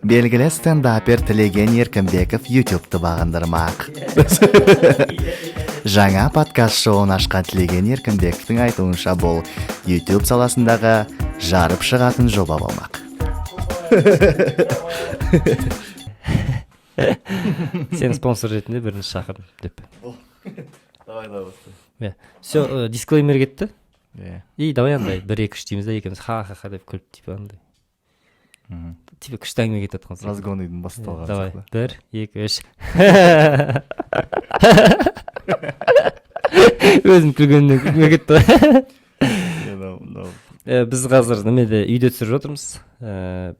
Белгілі стендапер Тілеген Еркінбеков Ютубты бағындырмақ. Жаңа подкаст шоуын ашқан Тілеген Еркінбековтің айтуынша, бұл YouTube саласындағы жарып шығатын жоба болмақ. Сені спонсор ретінде бірінші шақырдым деп. Давай, давай. Иә, все, дисклеймер кетті. Иә. И давай андай бір, екі, үш дейміз да, екеуміз ха ха ха деп күліп, типа андай, типа күшті әңгіме кетіп жатқан сияқты. Разгон басталған. Давай, бір, екі, үш. Өзім күлгенімнен күлкіме кетті ғой. Біз қазір немеде, үйде түсіріп жатырмыз.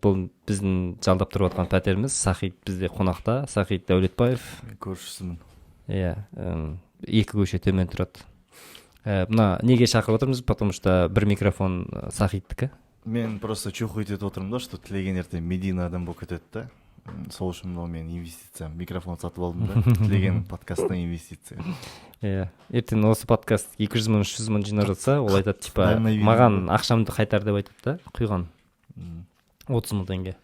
Бұл біздің жалдап тұрып жатқан пәтеріміз. Сахит бізде қонақта, Сахит Дәулетбаев. Көршісімін. Иә, екі көше төмен тұрады. Мына неге шақырып отырмыз? Потому что бір микрофон Сахиттікі. Мен просто чухать етіп отырмын да, что Тілеген ертең медийный адам болып кетеді да. Сол үшін мынау менің инвестициям, микрофон сатып алдым да, Тілеген подкастына инвестиция. Иә, ертең осы подкаст 200 000, 300 000 жинап жатса, ол айтады, типа, Дальновидный. маған ақшамды қайтар деп айтады да, құйған 30 000 теңге.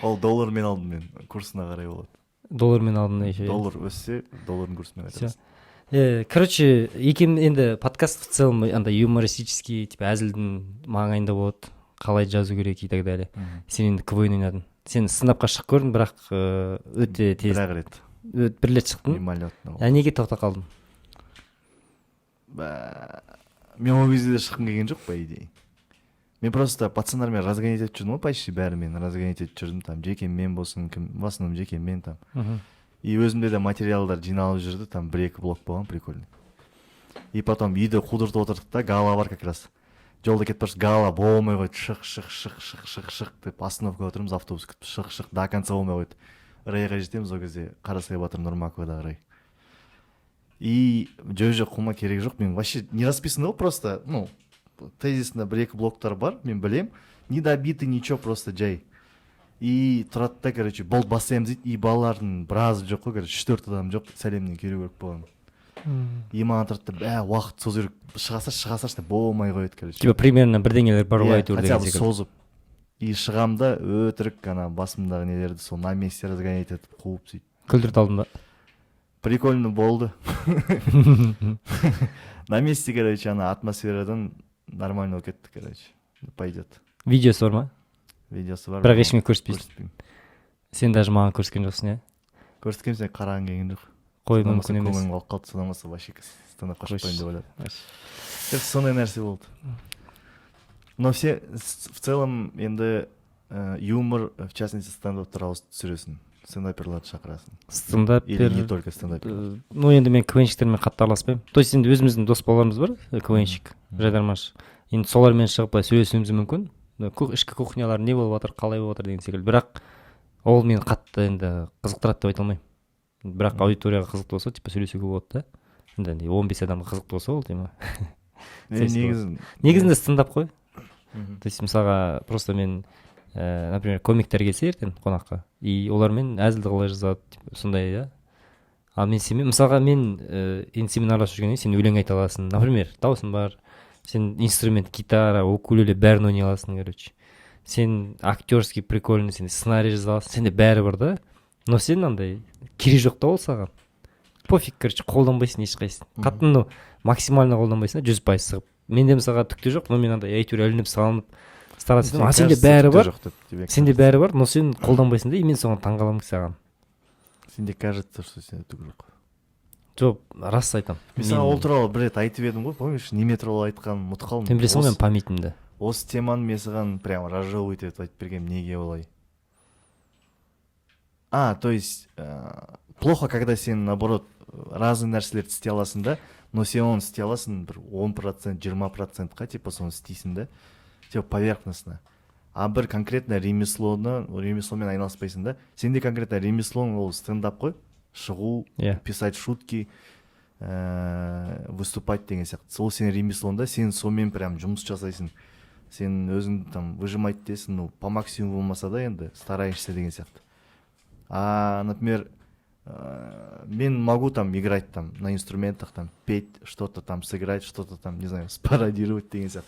Ол доллармен алдым мен, курсына қарай болады. Доллармен алдым еще, иә. Доллар өссе, доллардың курсымен Всё. айтасың. Короче, екем енді подкаст в целом андай юмористический, типа әзілдің маңайында болады, қалай жазу керек и так далее. Сен енді КВН ойнадың, сен стендапқа шығып көрдің, бірақ өте тез. Бір ақ рет. Бір рет шықтың. Мимолетно. А неге тоқтап қалдың? Мен ол кезде де шыққым келген жоқ, по идее. Мен просто пацандармен разгонять етіп жүрдім ғой, почти бәрімен разгонять етіп жүрдім, там жекеммен болсын, кім, в основном жекеммен там. И өзімде де материалдар жиналып жүрді, там бір екі блок болған прикольный. И потом үйде қудыртып отырдық та, гала бар как раз, жолда кетіп бара жатып, гала болмай қойды. Шық, шық, шық, шық, шық, шық деп остановкада отырмыз, автобус күтіп, шық, шық, до конца болмай қойды. Райға жетеміз, ол кезде Қарасай батыр, Нұрмаковада рай. И жоқ, жоқ, қума, керек жоқ, мен вообще не расписано ғой, просто, ну, тезисінде бір екі блоктар бар, мен білем, не добитый, ничего, просто жай. И тұрады да, короче, болды, бастаймыз дейді, и балалардың біразы жоқ қой, короче, үш төрт адам жоқ, сәлемнен келу керек болған. И маған тұрады да, бә, уақыт созу керек, шыға салшы, шыға салшы деп, болмай қояды, короче. Типа примерно бірдеңелер бар ғой Иә, әйтеуір хотя деген бы секілді. Созып и шығамын да, өтірік ана басымдағы нелерді сол на месте разгонять етіп, қуып, сөйтіп. Күлдірте алдың ба? Прикольно болды на месте, короче, ана атмосферадан нормально болып кетті, короче, пойдет. Видеосы бар ма? Видеосы бар. Бірақ ешкімге көрсетпейсің? Көрсетпеймін. Сен даже маған көрсеткен жоқсың, иә? Көрсеткенмін, сен қарағың келген жоқ. Қой, Содан басқа мүмкін емес. Көңілім қалып қалды, содан басқа вообще стендапқа Қойшы. шықпаймын деп ойладым. Вообще. Это сондай нәрсе болды, но все в целом енді юмор, в частности стендап туралы түсіресің, стендаперларды шақырасың Стендапер. Или не только стендапер? Ну, енді мен КВНщиктермен қатты араласпаймын, то есть енді өзіміздің дос балаларымыз бар, КВНщик, жайдармаш, енді солармен шығып былай сөйлесуіміз мүмкін. Но ішкі кухнялар не болып жатыр, қалай болып жатыр деген секілді, бірақ ол мені қатты енді қызықтырады деп айта алмаймын. Бірақ аудиторияға қызықты болса, типа сөйлесуге болады да, енді андай 15 адамға қызықты болса, ол тема. Сөйлесуге. Негізі Негізінде стендап қой. То есть мысалға, просто мен например, комиктер келсе ертең қонаққа, и олармен әзілді қалай жазады, типа, сондай да. Ал мен сенімен, мысалға, мен енді сенімен араласып жүргеннен кейін, сен өлең айта аласың, например, дауысың бар, сен инструмент, гитара, укулеле, бәрін ойнай аласың, короче, сен актерский прикольный, сен сценарий жаза аласың, сенде бәрі бар да. Но сен андай керек жоқ та, ол саған пофиг, короче, қолданбайсың ешқайсысын қатты, ну, максимально қолданбайсың да, 100% сығып. Менде, мысалға, түк те жоқ, но мен андай әйтеуір ілініп салынып стараться етемін. А сенде бәрі бар. Жоқ деп тебе Сенде кажется. бәрі бар, но сен қолданбайсың да, и мен соған таңқаламын саған. Сенде кажется, что сенде түк жоқ. Жоқ, рас айтамын. Мен саған ол туралы бір рет айтып едім ғой, помнишь, неме туралы айтқанымды ұмытып қалдым. Сен білесің ғой менің Осы- памятімді. Осы теманы мен саған прям разжевывать етіп айтып бергенмін, неге олай. А то есть плохо, когда сен, наоборот, разный нәрселерді істей аласың да, но сен оны істей аласың бір 10%, 20%-қа, типа соны істейсің да, типа поверхностно, а бір конкретно ремеслоны, ремесломен айналыспайсың да. Сенде конкретно ремеслоң ол стендап қой, шығу, писать шутки, выступать деген сияқты. Сол сенің ремеслоң да, сен сонымен прям жұмыс жасайсың, сен өзің там выжимать етесің, ну, по максимуму болмаса да, енді стараешься деген сияқты. А например, мен могу там играть там на инструментах, там петь, что-то там сыграть, что-то там, не знаю, спародировать деген сияқты,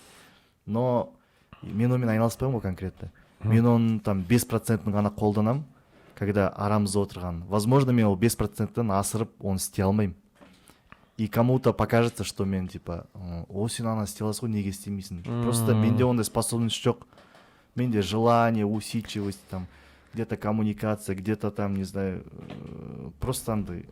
но мен онымен айналыспаймын ғой конкретно. Мен оның там 5 процентін ғана қолданамын, когда арамызда отырған. Возможно, мен ол 5 проценттен асырып, оны істей алмаймын, и кому-то покажется, что мен типа: «О, сен ана істей аласың ғой, неге істемейсің?» Просто менде ондай способность жоқ. Менде желание, усидчивость, там где-то коммуникация, где-то там, не знаю, просто андай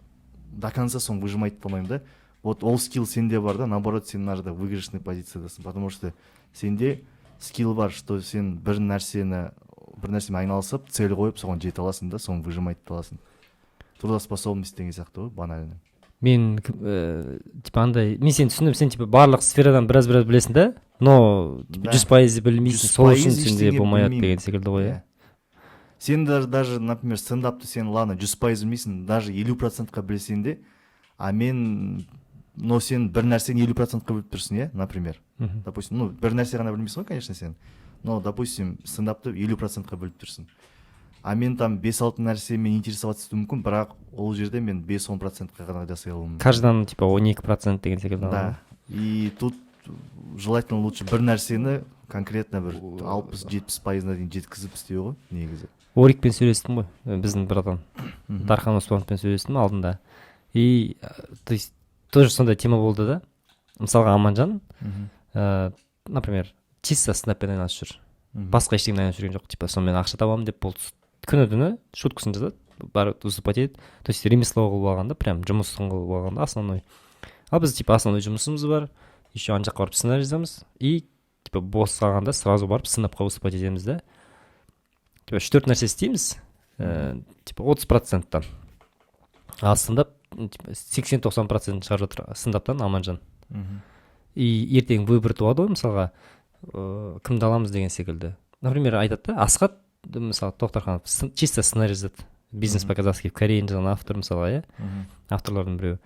до конца соны выжимать ете алмаймын да. Вот ол скилл сенде бар да. Наоборот, сен мына жерде выигрышный позициядасың, потому что сенде скилл бар, что сен бір нәрсемен айналысып, цель қойып, соған жете аласың да, соны выжимать ете аласың. Трудоспособность деген сияқты ғой, банально. Мен типа андай, мен сені түсіндім. Сен типа барлық сферадан біраз біраз білесің да, но типа 100% білмейсің. Сол үшін 100% сенде ештеңе болмай білмеймін. деген секілді ғой, иә. Иә. Сен даже, например, стендапты сен, ладно, 100% білмейсің, даже 50 процентқа білсең де, а мен, но сен бір нәрсені 50 процентқа біліп тұрсың, иә, например. Допустим, ну, бір нәрсе ғана білмейсің ғой, конечно, сен, но, допустим, стендапты 50 процентқа біліп тұрсың, а мен там бес алты нәрсемен интересоваться етуім мүмкін, бірақ ол жерде мен 5-10 процентқа ғана жасай алуым мүмкін. Каждыдан типа 12% деген секілді. Да, и тут желательно лучше бір нәрсені конкретно бір 60-70 пайызына дейін жеткізіп істеу ғой негізі. Орикпен сөйлестім ғой, біздің братан Дархан Оспановпен сөйлестім алдында, и то есть тоже сондай тема болды да. Мысалға, Аманжан, например, чисто стендаппен айналысып жүр, басқа ештеңемен айналысып жүрген жоқ. Типа сонымен ақша табамын деп болды, күні түні шуткасын жазады, барып выступать етеді, то есть ремесло қылып алған да, прям жұмысын қылып алған да основной. Ал біз типа основной жұмысымыз бар, еще ана жаққа барып сценарий жазамыз, и типа бос қалғанда сразу барып стендапқа выступать етеміз да. Типа үш төрт нәрсе істейміз, типа 30 проценттан, ал стендап типа 80-90 процентін шығарып жатыр стендаптан Аманжан. И ертең выбор туады ғой, мысалға, кімді аламыз деген секілді. Например, айтады да, Асхат, мысалы, Тоқтарханов чисто сценарий жазады, «Бизнес по казахски в Корее» жазған автор, мысалға, иә, авторлардың біреуі.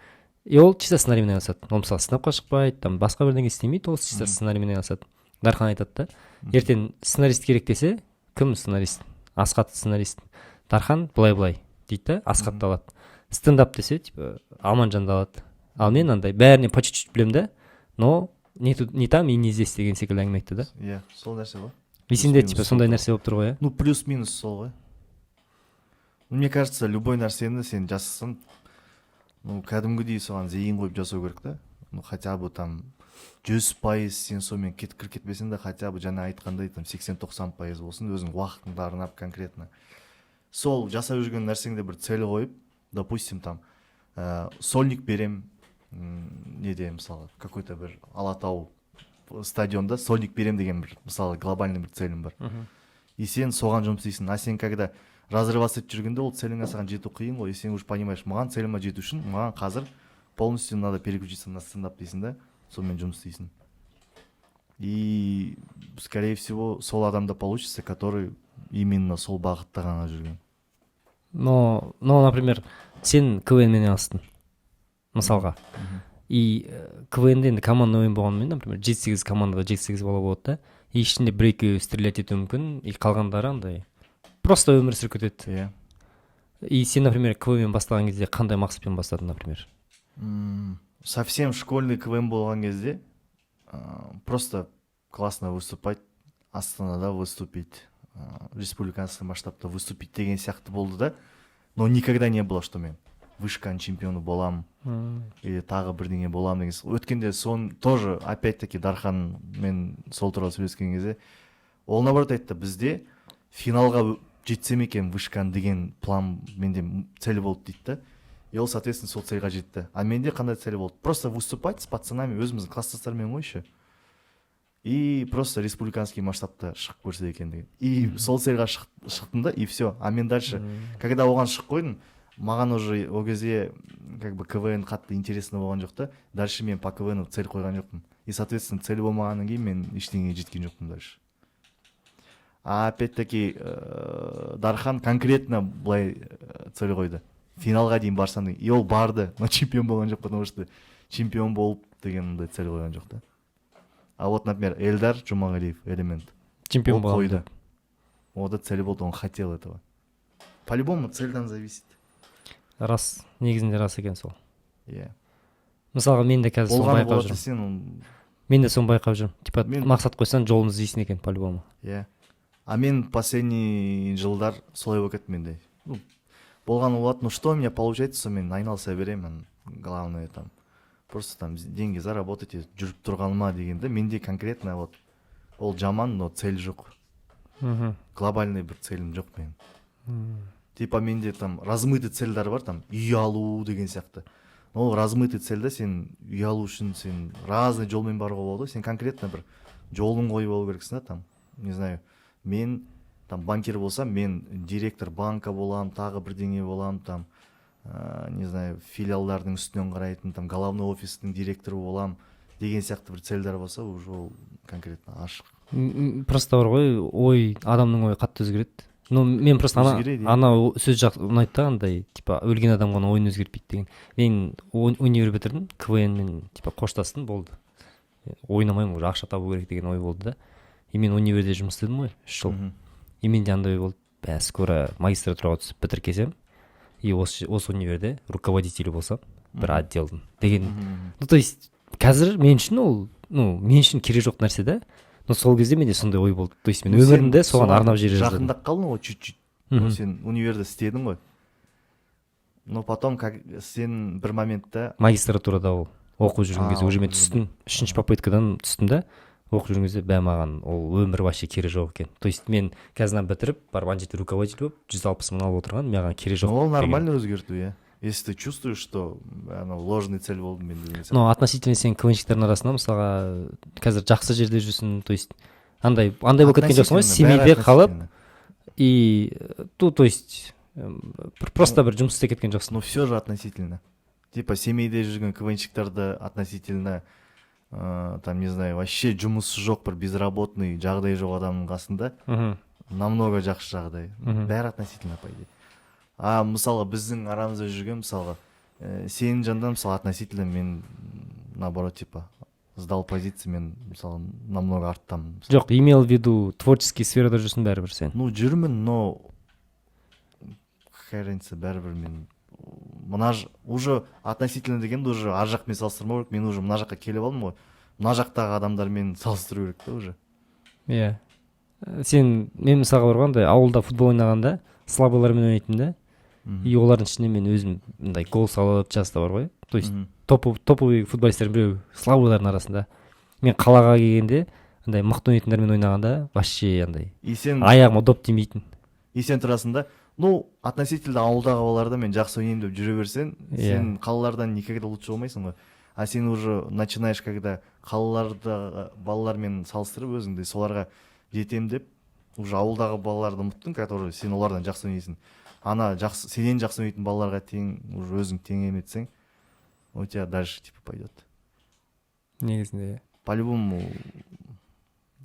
И ол чисто сценариймен айналысады. Ол, мысалы, стендапқа шықпайды, там басқа бірдеңе істемейді, ол чисто сценариймен айналысады. Дархан айтады да: ертең сценарист керек десе, кім сценарист? Асхат сценарист. Дархан былай былай дейді да, Асхатты алады. Стендап десе, типа Аманжанды алады. Ал мен андай бәріне по чуть чуть білемін да, но не тут, не там и не здесь деген секілді әңгіме айтты да. Иә, сол нәрсе ғой. И сенде Плюс-минус типа сондай сол. нәрсе болып тұр ғой, иә. Ну, плюс минус сол ғой. Ну, мне кажется, любой нәрсені сен жасасаң, ну, кәдімгідей соған зейін қойып жасау керек та. Ну, хотя бы там 100% сен сонымен кіріп кетпесең де, хотя бы жаңа айтқандай, там 80-90% болсын, өзің уақытыңды арнап, конкретно сол жасап жүрген нәрсеңде бір цель қойып, допустим, там сольник берем, неде, мысалы, какой то бір Алатау стадионда сольник берем деген бір, мысалы, глобальный бір целім бар, и сен соған жұмыс істейсің. А сен когда разрываться етіп жүргенде, ол целіңе саған жету қиын ғой. И сен уже понимаешь: маған целіме жету үшін маған қазір полностью надо переключиться на стендап дейсің да, сонымен жұмыс істейсің. И, скорее всего, сол адамда получится, который именно сол бағытта ғана жүрген. Но, например, сен КВН мен айналыстың, мысалға, и КВН де енді командный ойын болғанымен, например, жеті сегіз командада жеті сегіз бала болады да, и ішінде бір екеуі стрелять етуі мүмкін, и қалғандары андай просто өмір сүріп кетеді. И сен, например, КВН мен бастаған кезде қандай мақсатпен бастадың, например? Совсем школьный КВН болған кезде просто классно выступать, Астанада выступить, республиканский масштабта выступить деген сияқты болды да. Но никогда не было, что мен вышканың чемпионы боламын или тағы бірдеңе боламын деген. Өткенде сон тоже, опять таки, Дарханмен сол туралы сөйлескен кезде, ол наоборот айтты: бізде финалға жетсем екен вышканың деген план менде, цель болды дейді да. И ол, соответственно, сол цельға жетті. А менде қандай цель болды? Просто выступать с пацанами, өзіміздің класстастармен ғой еще, и просто республиканский масштабта шығып көрсе екен деген. И сол цельға шықтым да, и все. А мен дальше, когда оған шығып қойдым, маған уже ол кезде как бы КВН қатты интересно болған жоқ та. Дальше мен по КВН цель қойған жоқпын, и, соответственно, цель болмағаннан кейін мен ештеңеге жеткен жоқпын дальше. А опять таки Дархан конкретно былай цель қойды: финалға дейін барсам деген. И ол барды, но чемпион болған жоқ, потому что чемпион болып деген ондай цель қойған жоқ та. А вот, например, Эльдар Жұмағалиев, Элемент, чемпион ол боламын қойды деп. Онда цель болды, он хотел этого. По любому цельдан зависит. Рас, негізінде рас екен сол. Иә. Мысалға, мен де қазір соны Болғаны байқап болады жүрмін. десең, Мен де соны байқап жүрмін, типа мақсат қойсаң, жолын іздейсің екен по любому. Иә. А мен последний жылдар солай болып кетті менде. Ну, болғаны болады, ну, что у меня получается, сонымен айналыса беремін. Главное, там просто там деньги заработать етіп жүріп тұрғаныма дегенде, менде конкретно вот ол жаман, но цель жоқ. Глобальный бір целім жоқ менің. Типа менде там размытый цельдар бар, там үй алу деген сияқты. Но ол размытый цель да. Сен үй алу үшін сен разный жолмен баруға болады ғой. Сен конкретно бір жолын қойып алу керексің да. Там, не знаю, мен там банкир болсам, мен директор банка боламын, тағы бірдеңе боламын, там не знаю, филиалдардың үстінен қарайтын, там головной офистің директоры боламын деген сияқты бір цельдар болса, уже ол конкретно ашық. Просто бар ғой, ой, адамның ойы қатты өзгереді. Ну, мен просто ана Өзгереді, иә. ана сөз жақ ұнайды да, андай типа өлген адам ғана ойын өзгертпейді деген. Мен универ бітірдім, КВН мен типа қоштастым, болды, ойнамаймын уже, ақша табу керек деген ой болды да. И мен универде жұмыс істедім ғой 3 жыл. И менде андай ой болды: бә, скоро магистратураға түсіп бітіріп келсем и осы универде руководитель болсам бір отделдің деген. Ну, то есть қазір мен үшін ол, ну, мен үшін керек жоқ нәрсе да, но сол кезде менде сондай ой болды. То есть мен Ну, сен өмірімді соған арнап жібере жаздадым. Жақындап қалдың ғой чуть чуть. Сен универде істедің ғой, но потом как сен бір моментта Магистратурада ол оқып жүрген А, кезде уже мен оқып түстім, үшінші попыткадан түстім да. Оқып жүрген кезде, бә, маған ол өмір вообще керек жоқ екен. То есть мен қазір бітіріп барып, ана жерде руководитель болып 160 000 алып отырған маған керек жоқ Ну, ол деген. нормально өзгерту, иә, если ты чувствуешь, что анау ложный цель болды менде деген сияқты. Но относительно сен КВНщиктердің арасында, мысалға, қазір жақсы жерде жүрсің, то есть андай болып кеткен жоқсың ғой. Относительно, бәрі Семейде қалып относительно. и ну, то есть просто бір жұмыс істеп кеткен жоқсың. Но все же относительно. Типа Семейде жүрген КВНщиктарды относительно там, не знаю, вообще жұмысы жоқ, бір безработный, жағдайы жоқ адамның қасында намного жақсы жағдай. Бәрі относительно, по идее. А мысалға, біздің арамызда жүрген, мысалға, сенің жанында, мысалы, относительно мен наоборот, типа сдал позиции, мен, мысалы, намного арттамын. Жоқ, имел в виду, творческий сферада жүрсің бәрібір сен. Ну, жүрмін, но какая разница, бәрібір мен мына уже относительно дегенде уже ар жақпен салыстырмау керек. Мен уже мына жаққа келіп алдым ғой, мына жақтағы адамдармен салыстыру керек та уже. Иә. Сен, мен мысалға, бар ғой, андай ауылда футбол ойнағанда слабыйлармен ойнайтынмын да. И олардың ішінде мен өзім мындай гол салып, часто бар ғой, то есть топовый футболистердің біреуі слабыйлардың арасында. Мен қалаға келгенде андай мықты ойнайтындармен ойнағанда вообще андай И сен аяғыма доп тимейтін. И сен тұрасың да, ну, относительно ауылдағы балаларда мен жақсы ойнаймын деп жүре берсең, сен қалалардан никогда лучше болмайсың ғой. А сен уже начинаешь, когда қалалардағы балалармен салыстырып өзіңді, соларға жетемін деп, уже ауылдағы балаларды ұмыттың, который сен олардан жақсы ойнайсың. Ана жақсы, сенен жақсы ойнайтын балаларға тең, уже өзің тең етсең, у тебя дальше типа пойдет. Негізінде, иә. По любому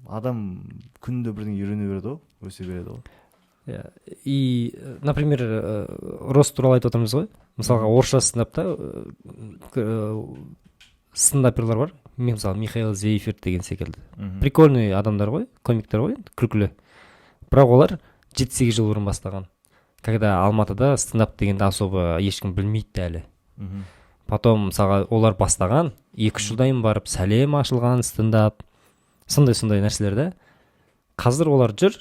адам күнде бірдеңе үйрене береді ғой, өсе береді ғой. Иә. И например, рост туралы айтып отырмыз ғой. Мысалға, орысша стендапта стендаперлар бар. Мен, мысалы, Михаил Зейферт деген секілді. Прикольный адамдар ғой, комиктер ғой енді, күлкілі. Бірақ олар 7-8 жыл бұрын бастаған. Когда Алматыда стендап дегенді особо ешкім білмейді әлі. Потом, мысалға, олар бастаған 2-3 жылдан кейін барып сәлем ашылған стендап. Сондай сондай нәрселер да. Қазір олар жүр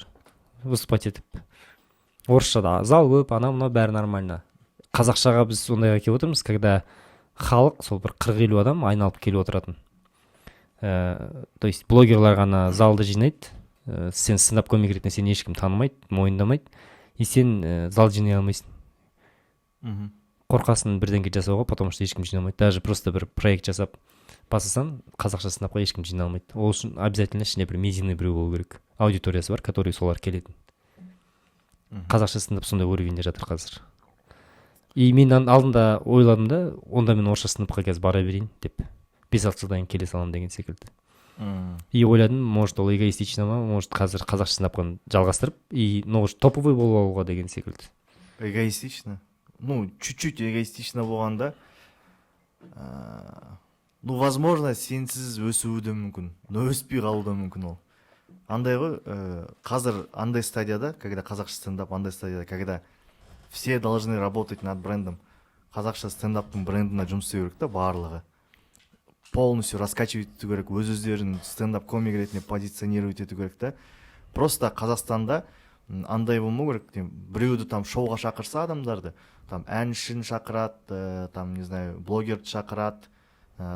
выступать етіп. Орысшада зал көп, анау мынау бәрі нормально. Қазақшаға біз ондайға келіп отырмыз, когда халық сол бір 40-50 адам айналып келіп отыратын. То есть блогерлар ғана залды жинайды. Сен стендап комик ретінде сені ешкім танымайды, мойындамайды, и сен зал жинай алмайсың. Қорқасың бірдеңке жасауға, потому что ешкім жинамайды. Даже просто бір проект жасап бастасаң, қазақша стендапқа ешкім жинай алмайды. Ол үшін обязательно ішінде бір медийный біреу болу керек, аудиториясы бар, который солар келетін. Қазақша стендап сондай уровеньде жатыр қазір. И мен алдында ойладым да, онда мен орысша стендапқа қазір бара берейін деп, 5-6 жылдан кейін келе саламын деген секілді. И ойладым, может, ол эгоистично ма, может, қазір қазақша стендапқа жалғастырып и, ну, топовый болып алуға деген секілді. Эгоистично, ну, чуть чуть эгоистично болғанда, ну, возможно, сенсіз өсуі де мүмкін, но өспей қалуы да мүмкін. Ол андай ғой, қазір андай стадияда, когда қазақша стендап андай стадияда, когда все должны работать над брендом. Қазақша стендаптың брендіне жұмыс істеу керек та, барлығы полностью раскачивать ету керек, өз өздерін стендап комик ретінде позиционировать ету керек та. Просто Қазақстанда андай болмау керек деймін: біреуді там шоуға шақырса, адамдарды там әншіні шақырады, там, не знаю, блогерді шақырады,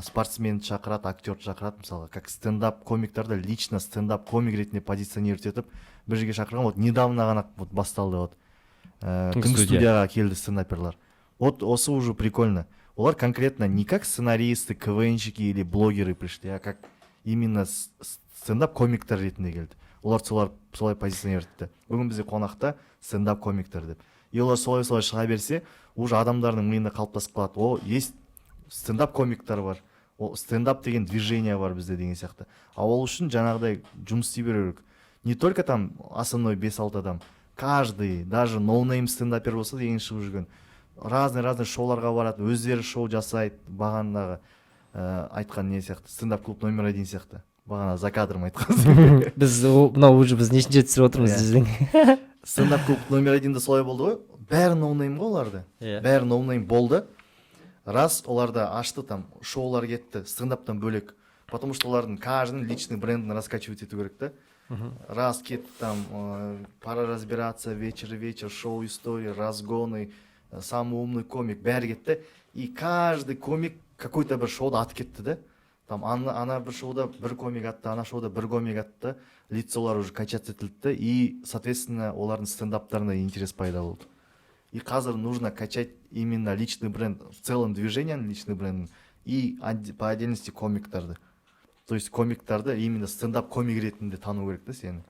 спортсменді шақырады, актерді шақырады. Мысалға, как стендап комиктарды лично стендап комик ретінде позиционировать етіп, бір жерге шақырған вот недавно ғана вот басталды. Вот Түнгі түнгі студия. студияға келді стендаперлар. Вот осы уже прикольно: олар конкретно не как сценаристы, КВНщики или блогеры пришли, а как именно стендап комиктер ретінде келді. Олар солар солай позиционировать етті: бүгін бізде қонақта стендап комиктер деп. И олар солай солай шыға берсе, уже адамдардың миында қалыптасып қалады: о, есть стендап комиктер бар, о, стендап деген движение бар бізде деген сияқты. А ол үшін жаңағыдай жұмыс істей беру керек, не только там основной бес алты адам, каждый, даже ноунейм стендапер болса да, ең шығып жүрген, разный разный шоуларға барады, өздері шоу жасайды. Бағанағы айтқан не сияқты, стендап клуб номер один сияқты, бағана за кадром айтқан. Біз мынау уже біз нешінші рет түсіріп отырмыз Иә. десең. Стендап клуб номер одинде солай болды ғой, бәрі ноунейм ғой оларды. Иә. Бәрі ноунейм болды. Рас, оларда ашты, там шоулар кетті стендаптан бөлек, потому что олардың каждый личный брендін раскачивать ету керек та. Раз кетті там «Пора разбираться», «Вечер вечер», «Шоу история», «Разгоны», «Самый умный комик», бәрі кетті. И каждый комик какой то бір шоуда атып кетті да. Там ана бір шоуда бір комик атты, ана шоуда бір комик атты, лицолар уже качаться етілді да, и соответственно олардың стендаптарына интерес пайда болды. И қазір нужно качать именно личный бренд в целом, движение личный бренд и по отдельности комиктарды. То есть комиктарды именно стендап комик ретінде тану керек та сені.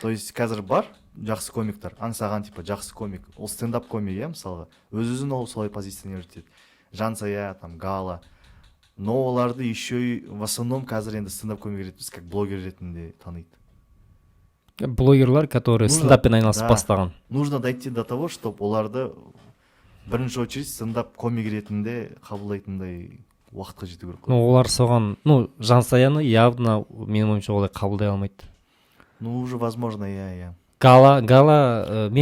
То есть қазір бар жақсы комиктар, Аңсаған, типа, жақсы комик, ол стендап комик, иә, мысалға, өз өзін ол солай позиционировать етеді, Жансая, там Гала. Но оларды еще и в основном қазір енді стендап комик ретінде емес, как блогер ретінде таниды. Блогерлар, которые стендаппен айналысып бастаған. Нужно дойти до того, чтобы оларды бірінші очередь стендап комик ретінде қабылдайтындай уақытқа жету керек қой. Ну, олар соған, ну, Жансаяны явно, менің ойымша, олай қабылдай алмайды. Ну, уже возможно, иә. Гала, мен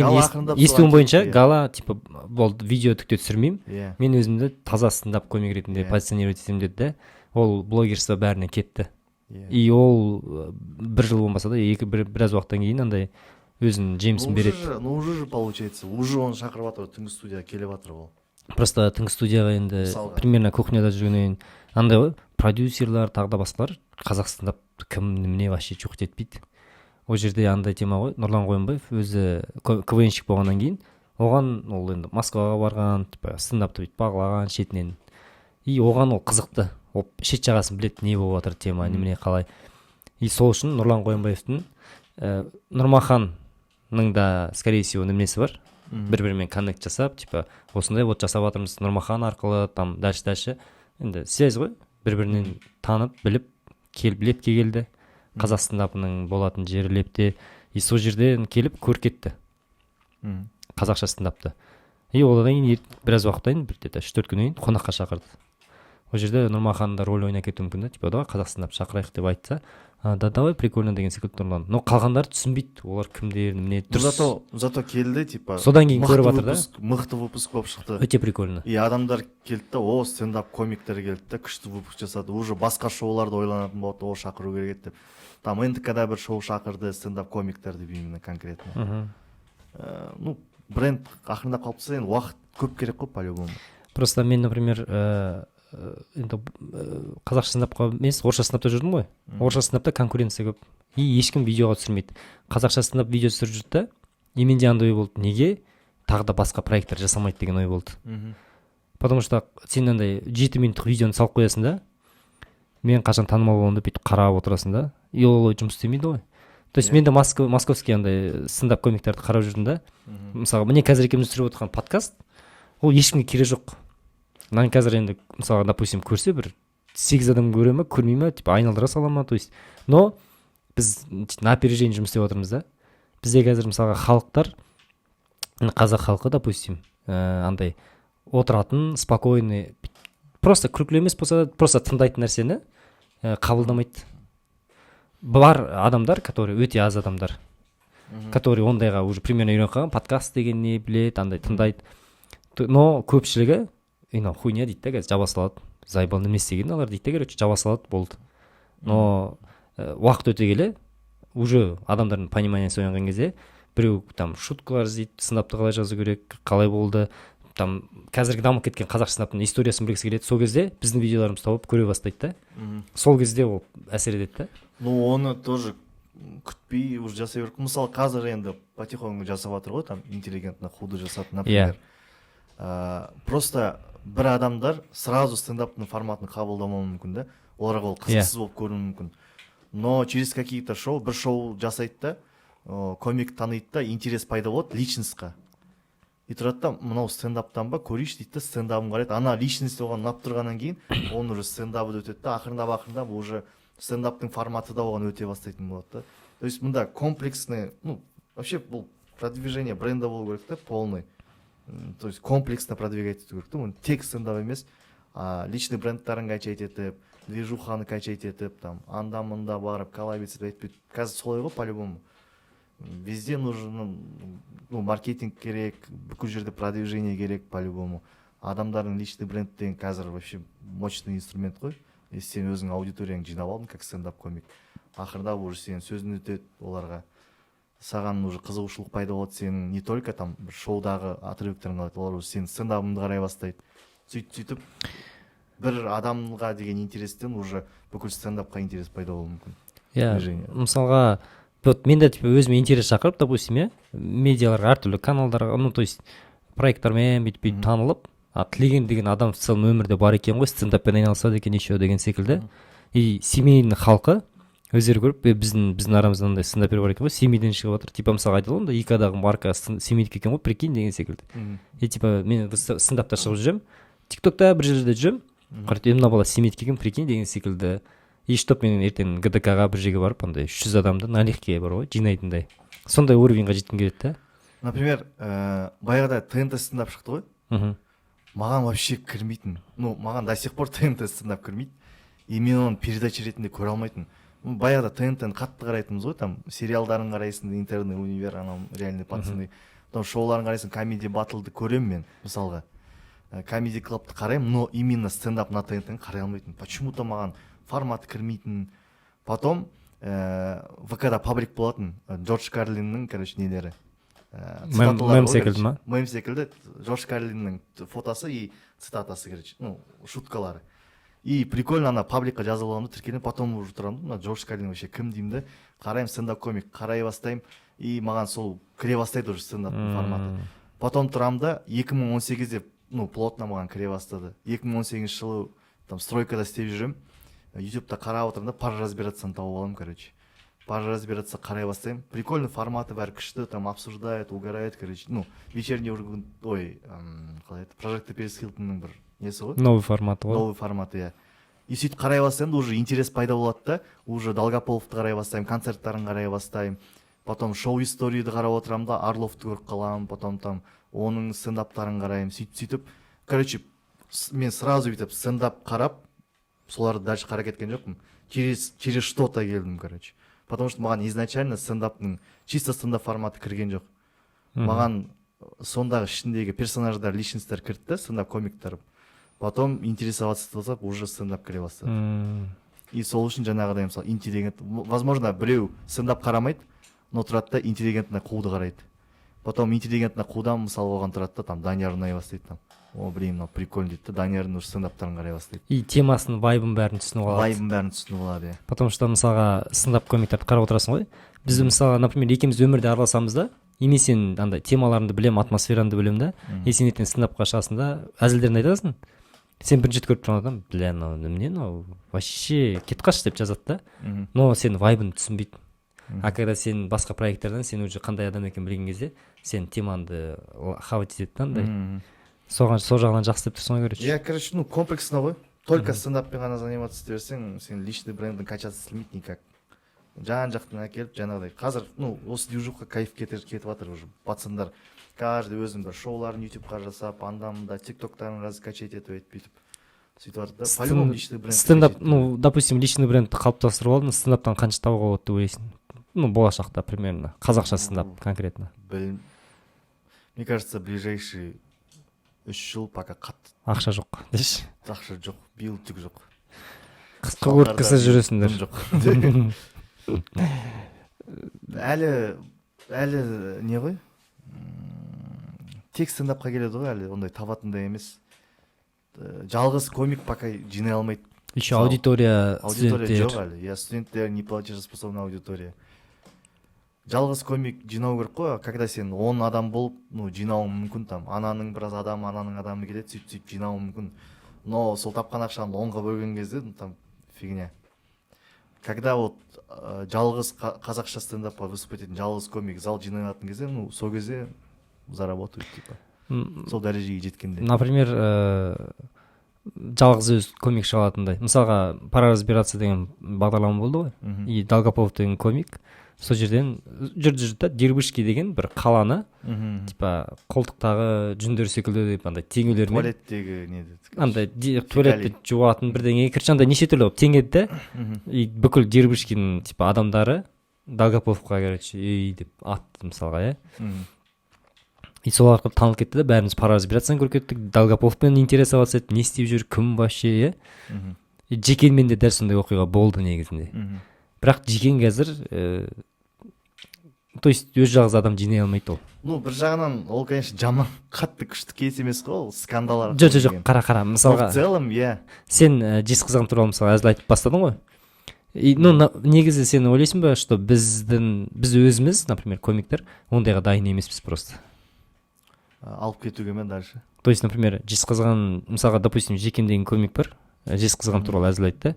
Гала ақырындап естуім соған бойынша, кетті, иә. Гала типа болды, видео түк те түсірмеймін, мен өзімді таза стендап комик ретінде позиционировать етемін деді да. Ол блогерство бәріне кетті. И ол бір жыл болмаса да, екі біраз уақыттан кейін андай өзінің жемісін Ну, береді. уже же, ну уже же получается, уже оны шақырып жатыр ғой, түнгі студияға келіп жатыр ол. Просто түнгі студияға енді Мысалға. примерно кухняда жүргеннен кейін андай ғой, продюсерлар, тағы да басқалар қазақ стендап кім, немене, вообще чухать етпейді. Ол жерде андай тема ғой: Нұрлан Қоянбаев өзі КВНщик болғаннан кейін, оған ол енді Москваға барған, типа стендапты бүйтіп бағалаған шетінен, и оған ол қызықты, ол шет жағасын біледі, не болып жатыр тема, немене, қалай. И сол үшін Нұрлан Қоянбаевтың, Нұрмаханның да, скорее всего, неменесі бар, бір бірімен коннект жасап, типа осындай вот жасап жатырмыз Нұрмахан арқылы, там дальше дальше енді связь ғой, бір бірінен танып біліп келіп, Лепке келді, қазақ стендапының болатын жері Лепте. И сол жерден келіп көріп кетті қазақша стендапты. И одан кейін біраз уақыттан кейін, бір где то 3-4 күннен кейін қонаққа шақырды. Ол жерде Нұрмахан да роль ойнап кетуі мүмкін да, типа давай қазақ стендап шақырайық деп айтса, «А, да, давай, прикольно» деген секілді Нұрлан. Но қалғандары түсінбейді, олар кімдер, немене. Ну, Дұрыс. зато келді, типа Содан кейін мықты көріп жатыр да. Мықты выпуск болып шықты. Өте прикольно. И адамдар келді да, о, стендап комиктер келді да, күшті выпуск жасады. Уже басқа шоуларды ойланатын болады: о, шақыру керек еді деп. Там НТК да бір шоу шақырды, стендап комиктер деп именно конкретно. Ну, бренд ақырындап қалыптасса, енді уақыт көп керек қой по любому. Просто мен, например, енді қазақша стендапқа емес, орысша стендапта жүрдім ғой. Орысша стендапта конкуренция көп и ешкім видеоға түсірмейді. Қазақша стендап видео түсіріп жүрді да, и менде андай ой болды: неге тағы да басқа проекттер жасамайды деген ой болды. Потому что сен андай 7 минуттық видеоны салып қоясың да, мен қашан танымал боламын деп бүйтіп қарап отырасың да, и ол олай жұмыс істемейді ғой. То есть мен де московский андай стендап комиктерді қарап жүрдім да. Мысалға, міне, қазір екеуміз түсіріп отырған подкаст, ол ешкімге керегі жоқ. Мынаны қазір енді, мысалға, допустим, көрсе, бір сегіз адам көре ма, көрмей ма, типа айналдыра сала ма. То есть, но біз на опережение жұмыс істеп жатырмыз да. Бізде қазір, мысалға, халықтар, қазақ халқы, допустим, андай отыратын спокойный, просто күлкілі емес болса да, просто тыңдайтын нәрсені қабылдамайды. Бар адамдар, которые, өте аз адамдар, который ондайға уже примерно үйреніп қалған, подкаст деген не біледі, андай тыңдайды. Но көпшілігі: «Ей, мынау хуйня», — дейді да, қазір жаба салады, заебал, неме істеген алар дейді да, короче, жаба салады, болды. Но уақыт өте келе Уже адамдардың пониманиесі оянған кезде біреу там шуткалар іздейді, стендапты қалай жазу керек, қалай болды, там қазіргі дамып кеткен қазақ стендаптың историясын білгісі келеді. Сол кезде біздің видеоларымызды тауып, көре бастайды да. Сол кезде ол әсер етеді да. Ну, оны тоже күтпей уже жасай беріп, мысалы, қазір енді потихоньку жасап жатыр ғой, там интеллигентно худы жасады, например. Просто бір адамдар сразу стендаптың форматын қабылдамауы мүмкін да, оларға ол қызықсыз болып көрінуі мүмкін. Но через какие то шоу, бір шоу жасайды да, комик таниды да, интерес пайда болады личностьқа. И тұрады да, мынау стендаптан ба, көрейінші дейді да, стендабын қарайды. Ана личность оған ұнап тұрғаннан кейін оның уже стендабы да өтеді да, ақырындап, ақырындап уже стендаптың форматы да оған өте бастайтын болады да. То есть мында комплексный, ну, вообще бұл продвижение бренда болу керек та, полный. То есть комплексно продвигать ету керек та оны. Тек стендап емес, а личный брендтарын качать етіп, движуханы качать етіп, там анда мында барып коллабиться етіп. Қазір солай ғой, по любому везде нужен, ну, маркетинг керек, бүкіл жерде продвижение керек. По любому адамдардың личный бренд деген қазір вообще мощный инструмент қой. Если сен өзің аудиторияңды жинап алдың как стендап комик, ақырындап уже сенің сөзің өтеді оларға, саған уже қызығушылық пайда болады. Сенің не только там бір шоудағы отрывоктерің қалады, олар уже сенің стендабыңды қарай бастайды. Сөйтіп, сөйтіп бір адамға деген интерестен уже бүкіл стендапқа интерес пайда болуы мүмкін. Движение. Мысалға, вот мен де типа өзіме интерес шақырып, допустим, иә, медиаларға, әртүрлі каналдарға, ну, то есть проекттармен бүйтіп бүйтіп танылып, а Тілеген деген адам в целом өмірде бар екен ғой, стендаппен айналысады екен еще деген секілді. И Семейдің халқы өздері көріп, е, біздің арамызда мындай стендапер бар екен ғой, Семейден шығып жатыр, типа, мысалға, айтады ғой, анда ИК-дағы марка Семейдікі екен ғой, прикинь деген секілді. И типа мен стендапта шығып жүремін, Тик Токта бір жерде жүремін, қарайды: «Е, мына бала Семейдікі екен, прикинь» деген секілді. И чтоб мен ертең ГДК ға, бір жерге барып, андай 300 адамды налегке бар ғой жинайтындай, сондай уровеньға жеткім келеді да. Например, баяғыда ТНТ стендап шықты ғой. Маған вообще кірмейтін, ну, маған до сих пор ТНТ стендап кірмейді, и мен оны передача ретінде көре алмайтын. Ну, баяғыда ТНТ-ні қатты қарайтынбыз ғой, там сериалдарын қарайсың, «Интерны», «Универ», анау «Реальный пацаны», потом шоуларын қарайсың, Камеди Баттлды көремін мен, мысалға, Камеди Клабты қараймын, но именно стендап на ТНТ қарай алмайтынмын, почему то маған форматы кірмейтін. Потом ВК да паблик болатын, Джордж Карлиннің, короче, нелері, цитаталары мем ғой, секілді короче. ма? Мем секілді, Джордж Карлиннің фотосы и цитатасы, короче, ну, шуткалары. И прикольно, ана пабликқа жазып аламын да, тіркелемін. Потом уже тұрамын да, мына Джордж Карлин вообще кім деймін да, қараймын, стендап комик, қарай бастаймын, и маған сол кіре бастайды уже стендаптың форматы. Потом тұрамын да, 2018-де, ну, плотно маған кіре бастады. 2018 жылы там стройкада істеп жүремін, Ютубта қарап отырмын да, «Пора разбираться» тауып аламын. Короче, «Пора разбираться» қарай бастаймын, прикольно, форматы бәрі күшті, там обсуждают, угорают, короче, ну, «Вечерний Ургант», ой, қалай еді, «Прожектор Перис Хилтонның» бір несі ғой. Новый форматы ғой. Новый форматы, иә. И сөйтіп қарай бастаймын да, уже интерес пайда болады да, уже Долгополовты қарай бастаймын, концерттарын қарай бастаймын. Потом «Шоу историяды» қарап отырамын да, Орловты көріп қаламын, потом там оның стендаптарын қараймын. Сөйтіп, сөйтіп, короче, мен сразу бүйтіп стендап қарап, соларды дальше қарап кеткен жоқпын, через что то келдім, короче, потому что маған изначально стендаптың, чисто стендап форматы кірген жоқ. Маған сондағы ішіндегі персонаждар, личностьтар кірді да, стендап комиктар. Потом интересоваться етіп, уже стендап кіре бастады. И сол үшін жаңағыдай, мысалы, интеллигент, возможно, біреу стендап қарамайды, но тұрады да, интеллигентный қуды қарайды. Потом интеллигентный қудан, мысалы, оған тұрады да, там Данияр ұнай бастайды, там: «О, блин, мынау прикольно», — дейді да, Даниярдың уже стендаптарын қарай бастайды. И темасын, вайбын, бәрін түсініп алады. Вайбын, бәрін түсініп алады, иә. Потому что, мысалға, стендап комиктерді қарап отырасың ғой, біз, мысалға, например, екеуміз өмірде араласамыз да, и мен сенің андай темаларыңды білемін, атмосфераңды білемін да. И сен ертең стендапқа шығасың да, әзілдерін айтасың, сен бірінші рет көріп тұрған адам: «Бля, мынау немене, мынау вообще, кетіп қалшы», — деп жазады да. Но сен вайбын түсінбейді. А когда сен басқа проекттерден, сен уже қандай адам екенін білген кезде, сен темаңды хавать етеді да андай. Соған сол жағынан жақсы деп тұрсың ғой, короче. Иә, короче, ну, комплексно ғой. Только стендаппен ғана заниматься ете берсең, сен личный брендің качаться етілмейді никак. Жан жақтан әкеліп, жаңағыдай қазір, ну, осы движуха кайф кетіп жатыр уже. Пацандар каждый өзінің бір шоуларын Ютубқа жасап, анда мында Тик Токтарын раскачать етіп, өйтіп бүйтіп сөйтіп жатыр да. По-любому личный бренд Стендап качать. Ну, допустим, личный брендті қалыптастырып алдың, стендаптан қанша табуға болады деп ойлайсың, ну, болашақта примерно, қазақша стендап конкретно? Мне кажется, ближайший 3 жыл пока қатты Ақша жоқ деші. Ақша жоқ, биыл түк жоқ. Қысқы курткасыз жүресіңдер. Дым жоқ. Әлі не ғой, тек стендапқа келеді ғой, әлі ондай табатындай емес. Жалғыз комик пока жинай алмайды. Еще аудитория. Аудитория Студенттер. Жоқ әлі, иә, студенттер, неплатежеспособный аудитория. Жалғыз комик жинау керек қой. Когда сен 10 адам болып, ну, жинауың мүмкін, там ананың біраз адамы, ананың адамы келеді, сөйтіп сөйтіп жинауың мүмкін. Но сол тапқан ақшаны 10-ға бөлген кезде, ну, там фигня. Когда вот жалғыз қазақша стендапқа выступать ететін жалғыз комик зал жинай алатын кезде, ну, сол кезде заработают, типа, сол дәрежеге жеткенде. Например, жалғыз өз комик шыға алатындай. Мысалға, «Пора разбираться» деген бағдарлама болды ғой. И Долгополов деген комик сол жерден жүрді, жүрді да, Дербышки деген бір қаланы типа қолтықтағы жүндер секілді деп андай теңеулермен. Туалеттегі не деді? Андай туалетті жуатын бірдеңе, короче, андай неше түрлі қылып теңеді да. И бүкіл Дербышкинің типа адамдары Долгополовқа, короче, ей деп атты, мысалға, иә. И сол арқылы танылып кетті да, бәріміз «Пора разбираться» көріп кеттік, Долгополовпен интересоваться етіп, не істеп жүр, кім вообще, иә. И Жекенмен де дәл сондай оқиға болды негізінде. Бірақ Жекен қазір то есть өз жалғыз адам жинай алмайды ол. Ну, бір жағынан ол, конечно, жаман қатты күшті кейс емес қой, ол скандал арқылы Жоқ, жоқ, жоқ. деген. Қара, қара. Но Мысалға, в целом, иә. сен Жезқазған туралы, мысалы, әзіл айтып бастадың ғой. И, ну, негізі сен ойлайсың ба, что біз өзіміз, например, комиктер ондайға дайын емеспіз просто? Алып кетуге ме дальше? То есть, например, Жезқазған, мысалға, допустим, Жекен деген комик бар, Жезқазған туралы әзіл айтты,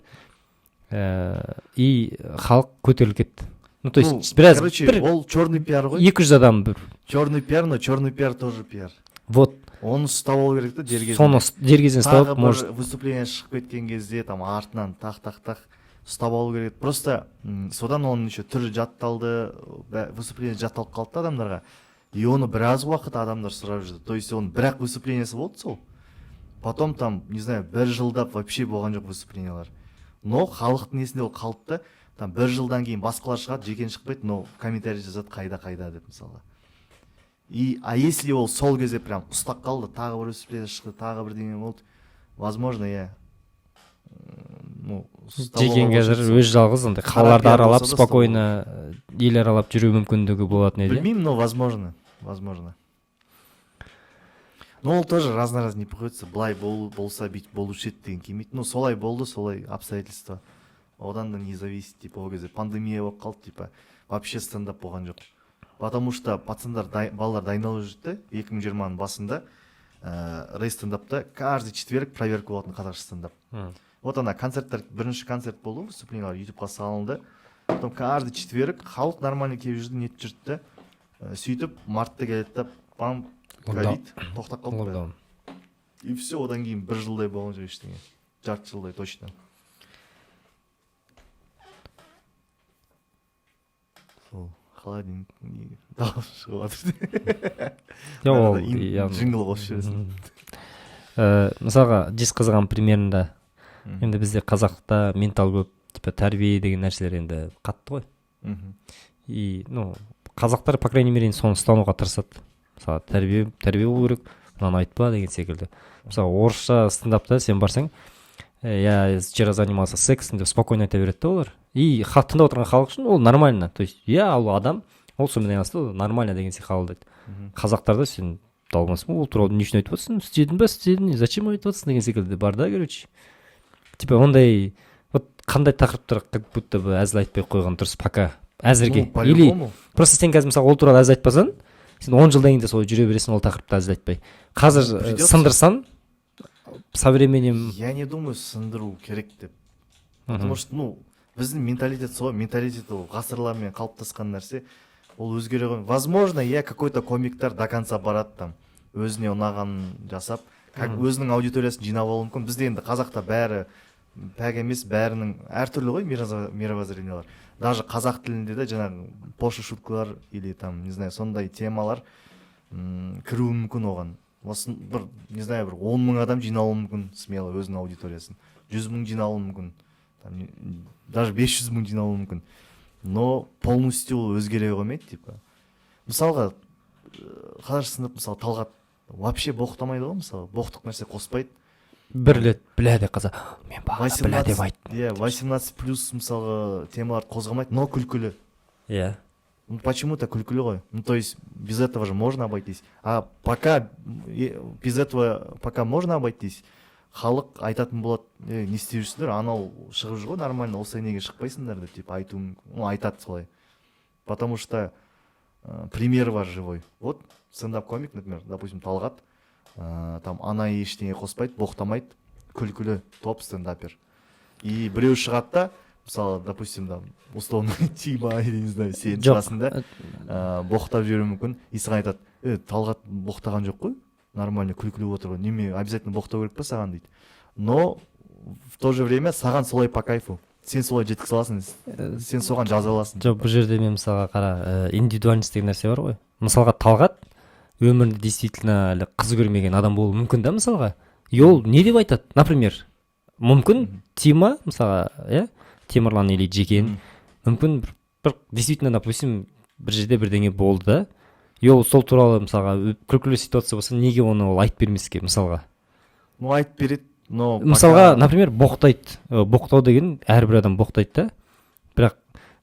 и халық көтеріліп кетті, ну, то есть Ну, біраз короче, бір ол черный пиар ғой. 200 адам бір. Черный пиар, но черный пиар тоже пиар. Вот. Оны ұстап алу керек та дер кезінде. Соны дер кезінде Тағы ұстап бір может. выступление шығып кеткен кезде там артынан тақ, тақ, тақ ұстап алу керек просто. Содан оның еще түрі жатталды, выступление жатталып қалды да адамдарға, и оны біраз уақыт адамдар сұрап жүрді. То есть оның бір ақ выступлениесі болды сол, потом там, не знаю, бір жылдап вообще болған жоқ выступлениялар, но халықтың есінде ол қалды да. Там бір жылдан кейін басқалар шығады, Жекен шықпайды, но комментарий жазады: «Қайда, қайда?» — деп, мысалға. И а если ол сол кезде прям ұстап қалды, тағы бір выступление шықты, тағы бірдеңе болды, возможно, иә. Ну, ұстап Жекен алуға қазір болушы еді. өз жалғыз андай Қара қалаларды пиар аралап, болса да, спокойно ел аралап жүру мүмкіндігі болатын еді, иә? Білмеймін, но возможно, возможно. Но ол тоже раз на раз не приходится. Былай болса, бүйтіп болушы еді деген келмейді. Ну, солай болды, солай обстоятельства, одан да не зависит. Типа, ол кезде пандемия болып қалды, типа, вообще стендап болған жоқ, потому что пацандар балалар дайындалып жүрді да. 2020-ның басында рейс стендапта каждый четверг проверка болатын, қазақша стендап. Вот ана концерттер, бірінші концерт болды ғой, выступлениялар ютубқа салынды. Потом каждый четверг халық нормально келіп жүрді, нетіп жүрді да. Сөйтіп мартта келеді да, пам, ковид, тоқтап қалды бәрі. Локдаун. И все, одан кейін бір жылдай болған жоқ ештеңе, жарты жылдай точно. Сол холодильник не дауыс шығып жатыр. Жоқ, ол Арада джингл қосып жібересің. Мысалға, Жезқазған примерында енді бізде қазақта ментал көп, типа тәрбие деген нәрселер енді қатты ғой. И, ну, қазақтар, по крайней мере, соны ұстануға тырысады. Мысалы, тәрбие болу керек, мынаны айтпа деген секілді. Мысалы, орысша стендапта сен барсаң, «Я вчера занимался сексом» деп спокойно айта береді да олар. И тыңдап отырған халық үшін ол нормально, то есть иә, ол адам, ол сонымен айналысты, ол нормально деген сияқты қабылдайды. Қазақтарда сен талмасың ба, ол туралы не үшін айтып отырсың, істедің ба, істедің, зачем айтып отырсың деген секілді бар да. Короче, типа ондай вот қандай тақырыптар как будто бы әзіл айтпай қойған дұрыс пока әзірге? Ну, Или по-любому. просто сен қазір, мысалы, ол туралы әзіл айтпасаң, сен 10 жылдан кейін де солай жүре бересің ол тақырыпты әзіл айтпай. Қазір Придется. сындырсаң, со временем. Я не думаю сындыру керек деп, потому что, ну, біздің менталитет солай, менталитет ол ғасырлармен қалыптасқан нәрсе, ол өзгере қоймайды. Возможно, иә, какой то комиктар до конца барады, там өзіне ұнағанын жасап, как өзінің аудиториясын жинап алуы мүмкін. Бізде енді қазақта бәрі пәк емес, бәрінің әртүрлі ғой мировоззрениялар. Даже қазақ тілінде де жаңағы пошлый шуткалар или там, не знаю, сондай темалар кіруі мүмкін оған. Осы бір, не знаю, бір 10 000 адам жиналуы мүмкін смело өзінің аудиториясын, 100 000 жиналуы мүмкін, там даже 500 000 жиналуы мүмкін, но полностью ол өзгере қоймайды. Типа, мысалға, қазақша сынып, мысалы, Талғат вообще боқтамайды ғой, мысалы, боқтық нәрсе қоспайды. Бір рет «бля» деп қалса, мен бағана «бля» деп айттым. Иә, 18+, мысалға, темаларды қозғамайды, но күлкілі. Иә. Ну, почему-то күлкілі ғой. Ну, то есть без этого же можно обойтись. А пока без этого пока можно обойтись, халық айтатын болады: «Е, не істеп жүрсіңдер, анау шығып жүр ғой нормально, осылай неге шықпайсыңдар?» — деп, типа, айтуы мүмкін. Ну, айтады солай, потому что пример бар живой. Вот стендап комик, например, допустим, Талғат, там ана ештеңе қоспайды, боқтамайды, күлкілі, топ стендапер. И біреу шығады да, мысалы, допустим, там, условно, Тима или, не знаю, сен Жоқ. шығасың да, боқтап жіберуі мүмкін. И саған айтады: «Е, Талғат боқтаған жоқ қой, нормально, күлкілі болып отыр ғой, неме, обязательно боқтау керек па саған?» — дейді. Но в то же время саған солай по кайфу, сен солай жеткізе аласың, сен соған жаза аласың. Жоқ, бұл жерде мен, мысалға, қара, индивидуальность деген нәрсе бар ғой. Мысалға, Талғат өмірінде действительно әлі қыз көрмеген адам болуы мүмкін да, мысалға. И ол не деп айтады, например, мүмкін, Тима, мысалға, иә, Темірлан или Жекен, мүмкін, бір действительно, допустим, бір жерде бірдеңе болды да, и ол сол туралы, мысалға, күлкілі ситуация болса, неге оны ол айтып бермеске, мысалға? Ну, айтып береді, но Мысалға, например, боқтайды. Боқтау деген, әрбір адам боқтайды да, бірақ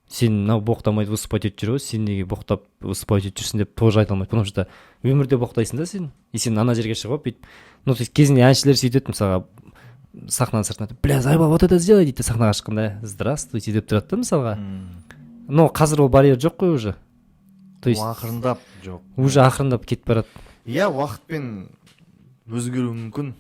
сен мынау боқтамайды, выступать етіп жүр ғой, сен неге боқтап выступать етіп жүрсің деп тоже айта алмайды, потому что өмірде боқтайсың да сен. И сен ана жерге шығып алып бүйтіп, ну, то есть кезінде әншілер сөйтеді, мысалға, сахнаның сыртында: «Бля, заебал, вот это сделай», — дейді де, сахнаға шыққанда: «Здравствуйте», — деп тұрады да, мысалға. Но қазір ол барьер жоқ қой уже, то есть Ақырындап жоқ. Уже ақырындап кетіп барады. Иә, уақытпен өзгеруі мүмкін,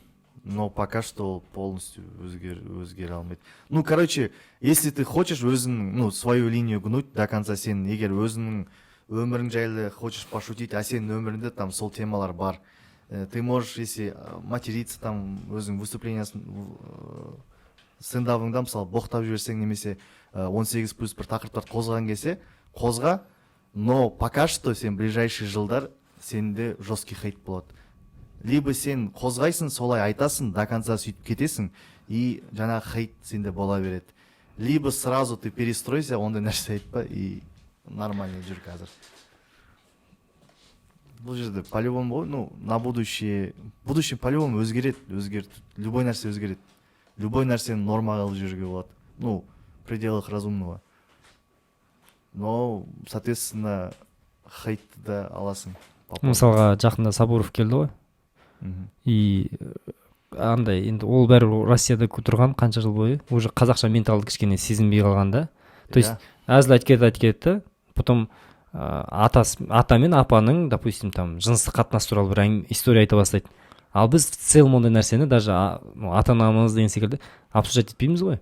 но пока что ол полностью өзгере алмайды. Ну, короче, если ты хочешь өзің, ну, свою линию гнуть до конца, сен егер өзіңнің өмірің жайлы хочешь пошутить, а сенің өміріңде там сол темалар бар, ты можешь, если материться там, өзің выступление сін, стендабыңда, мысалы, боқтап жіберсең немесе 18 плюс бір тақырыптарды қозғаған келсе, қозға. Но пока что сен ближайший жылдар сенде жесткий хейт болады. Либо сен қозғайсың, солай айтасың, до конца сөйтіп кетесің, и жаңағы хейт сенде бола береді, либо сразу ты перестройся, ондай нәрсе айтпа и нормально жүр. Қазір бұл жерде по любому ғой, ну, на будущее, в будущем по любому өзгереді, өзгерді, любой нәрсе өзгереді, любой нәрсені норма қылып жіберуге болады, ну, в пределах разумного. Но, соответственно, хейтті да аласың по полной. Мысалға, жақында Сабуров келді ғой. И андай енді ол бәрібір Россияда тұрған қанша жыл бойы, уже қазақша менталды кішкене сезінбей қалған да. То есть әзіл айтып кетеді, айтып кетеді да, потом атасы, ата мен апаның, допустим, там жыныстық қатынас туралы бір история айта бастайды. Ал біз в целом ондай нәрсені даже ну, ата анамыз деген секілді обсуждать етпейміз ғой.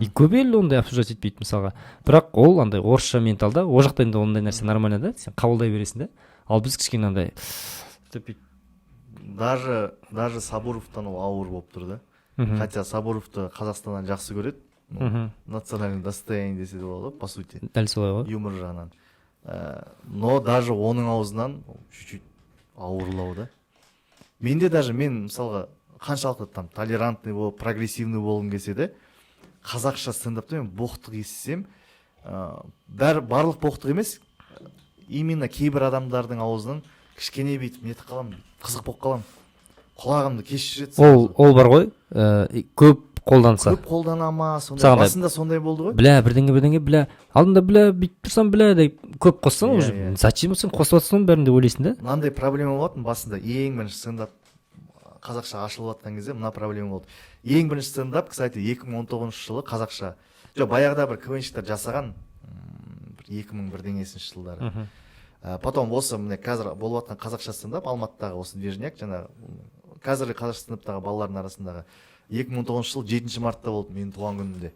И көп ел ондай обсуждать етпейді, мысалға. Бірақ ол андай орысша менталда, ол жақта енді ондай нәрсе нормально да, сен қабылдай бересің да. Ал біз кішкене андай деп бүйтіп. Даже Сабуровтан ол ауыр болып тұр да. Хотя Сабуровты Қазақстаннан жақсы көреді, ну, национальный достояние десе де болады ғой, по сути. Дәл солай ғой. Юмор жағынан. Но даже оның аузынан чуть чуть ауырлау да. Менде даже, мен, мысалға, қаншалықты там толерантный болып, прогрессивный болғым келсе де, қазақша стендапта мен боқтық естісем, бәрі, барлық боқтық емес, именно кейбір адамдардың аузынан кішкене бүйтіп нетіп қаламын, қызық болып қаламын, құлағымды кесіп жібереді Ол сразу. Ол бар ғой, көп қолданса. Көп қолдана ма сондай? Мысалға, Басында сондай болды ғой. Бля, бірдеңе, бірдеңе, бля, алдында, бля, бүйтіп тұрсам, бля деп көп қоссаң, уже зачем сен қосып жатрсың оның бәрін деп ойлайсың да. Мынандай проблема болатын басында, ең бірінші стендап қазақша ашылып жатқан кезде мына проблема болды. Ең бірінші стендап, кстати, 2019 жылы қазақша, жоқ, баяғыда бір КВНщиктер жасаған, бір 2000 бірдеңесінші жылдары. Потом осы міне қазір болып жатқан қазақша стендап, Алматыдағы осы движняк, жаңағы қазіргі қазақша стендаптағы балалардың арасындағы, 2019 жыл 7 мартта болды, менің туған күнімде.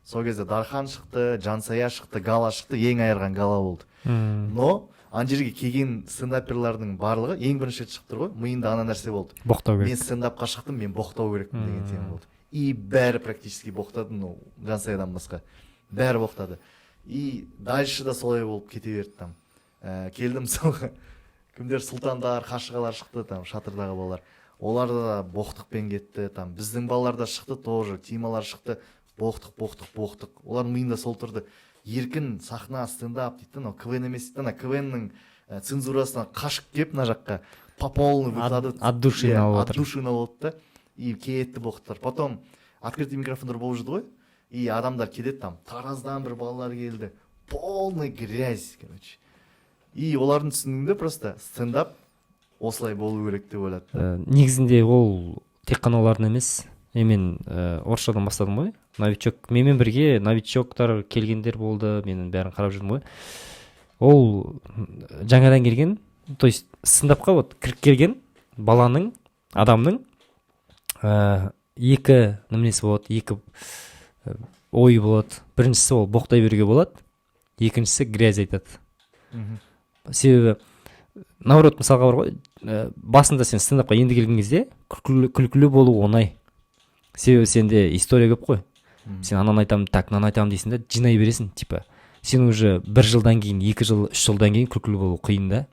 Сол кезде Дархан шықты, Жансая шықты, Гала шықты, ең айырған Гала болды. Но ана жерге келген стендаперлардың барлығы ең бірінші рет шығып тұр ғой, миында ана нәрсе болды: Боқтау мен керек. стендапқа шықтым, мен боқтау керекпін деген тема болды. И бәрі практически боқтады, ну, Жансаядан басқа бәрі боқтады. И дальше да солай болып кете берді. Там келді, мысалға, кімдер, Сұлтандар, Қаршығалар шықты, там шатырдағы балалар, олар да боқтықпен кетті. Там біздің балалар да шықты тоже, Тималар шықты, боқтық, боқтық, боқтық. Олардың миында сол тұрды: еркін сахна, стендап дейді да, мынау КВН емес дейді да. Ана КВНнің цензурасынан қашып келіп, мына жаққа по полной выкладывать. От души Иә, алып от отыр. души болды да, и кетті боқтықтар. Потом открытый микрофондар болып жүрді ғой, и адамдар келеді, там Тараздан бір балалар келді, Полный грязь, короче. И олардың түсінігінде просто стендап осылай болу керек деп ойлады да. Негізінде ол тек қана олардың емес. Мен орысшадан бастадым ғой, новичок. Менімен бірге новичоктар келгендер болды, мен бәрін қарап жүрдім ғой. Ол жаңадан келген, то есть стендапқа вот кіріп келген баланың, адамның екі неменесі болады, екі ойы болады. Біріншісі, ол боқтай беруге болады, екіншісі, грязь айтады. Себебі наоборот, мысалға, бар ғой, басында сен стендапқа енді келген кезде күлкілі болу оңай, себебі сенде история көп қой. Сен ананы айтамын, так, мынаны айтамын дейсің да, жинай бересің. Типа сен уже бір жылдан кейін, 2 жыл, 3 жылдан кейін күлкілі болу қиын да,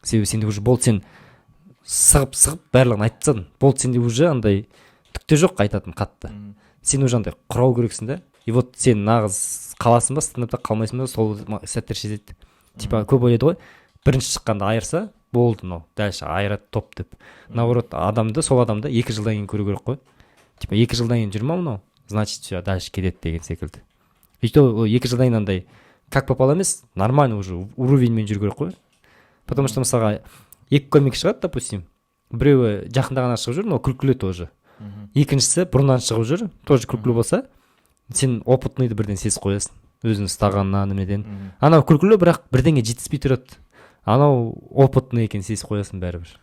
себебі сенде уже болды, сен сығып сығып барлығын айтып тастадың, болды, сенде уже андай түк те жоқ айтатын қатты. Сен уже андай құрау керексің да. И вот сен нағыз қаласың ба стендапта, қалмайсың ба, сол сәттер шешеді. Типа көп ойлайды ғой, бірінші шыққанда айырса болды, мынау дальше айырады топ деп. Наоборот, адамды, сол адамды 2 жылдан кейін көру керек қой. Типа 2 жылдан кейін жүр ма мынау, значит, все, дальше кетеді деген секілді. И то ол 2 жылдан кейін андай как попало емес, нормально уже уровеньмен жүру керек қой. Потому что мысалға, екі комик шығады, допустим, біреуі жақында ғана шығып жүр, но күлкілі тоже. Екіншісі бұрыннан шығып жүр, тоже күлкілі болса, сен опытныйды бірден сезіп қоясың өзінің ұстағанынан, немеден. Анау күлкілі, бірақ бірдеңе жетіспей тұрады, анау опытный екенін сезіп қоясың бәрібір.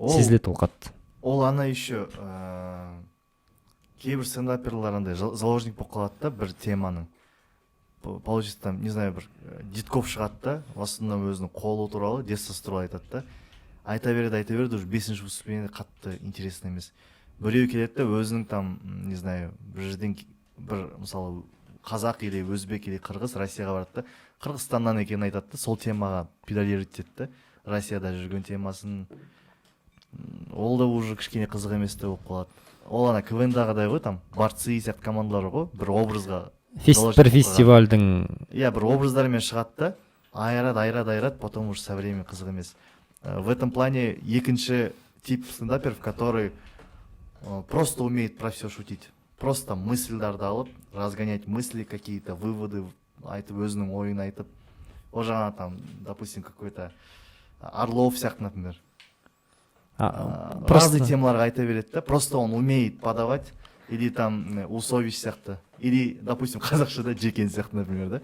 Сезіледі ол қатты. Ол ана еще кейбір стендаперлар андай заложник болып қалады да бір теманың. Получится, там, не знаю, бір Дитков шығады да, в основном өзінің қолы туралы, детствосы туралы айтады да, айта береді, айта береді, уже бесінші выступление қатты интересно емес. Біреу келеді да, өзінің там, не знаю, бір жерден бір, мысалы, қазақ или өзбек или қырғыз Россияға барады да, Қырғызстаннан екенін айтады да, сол темаға педалировать етеді да, Россияда жүрген темасын. Ол да уже кішкене қызық емес те болып қалады. Ол ана КВН-дағыдай ғой, там борцы сияқты командалар бар ғой, бір образға заложник бір болып қалған. Фестивальдің. Иә, бір образдармен шығады да, айырады, айырады, айырады, потом уже со временем қызық емес. В этом плане екінші тип стендаперов, который просто умеет про все шутить, просто мысльдарды алып, разгонять мысли, какие то выводы айтып, өзінің ойын айтып, ол жаңа там, допустим, какой то Орлов сияқты, например. Просто Разный темаларға айта береді да, просто он умеет подавать. Или там Усович сияқты, или, допустим, қазақшада Жекен сияқты, например, да,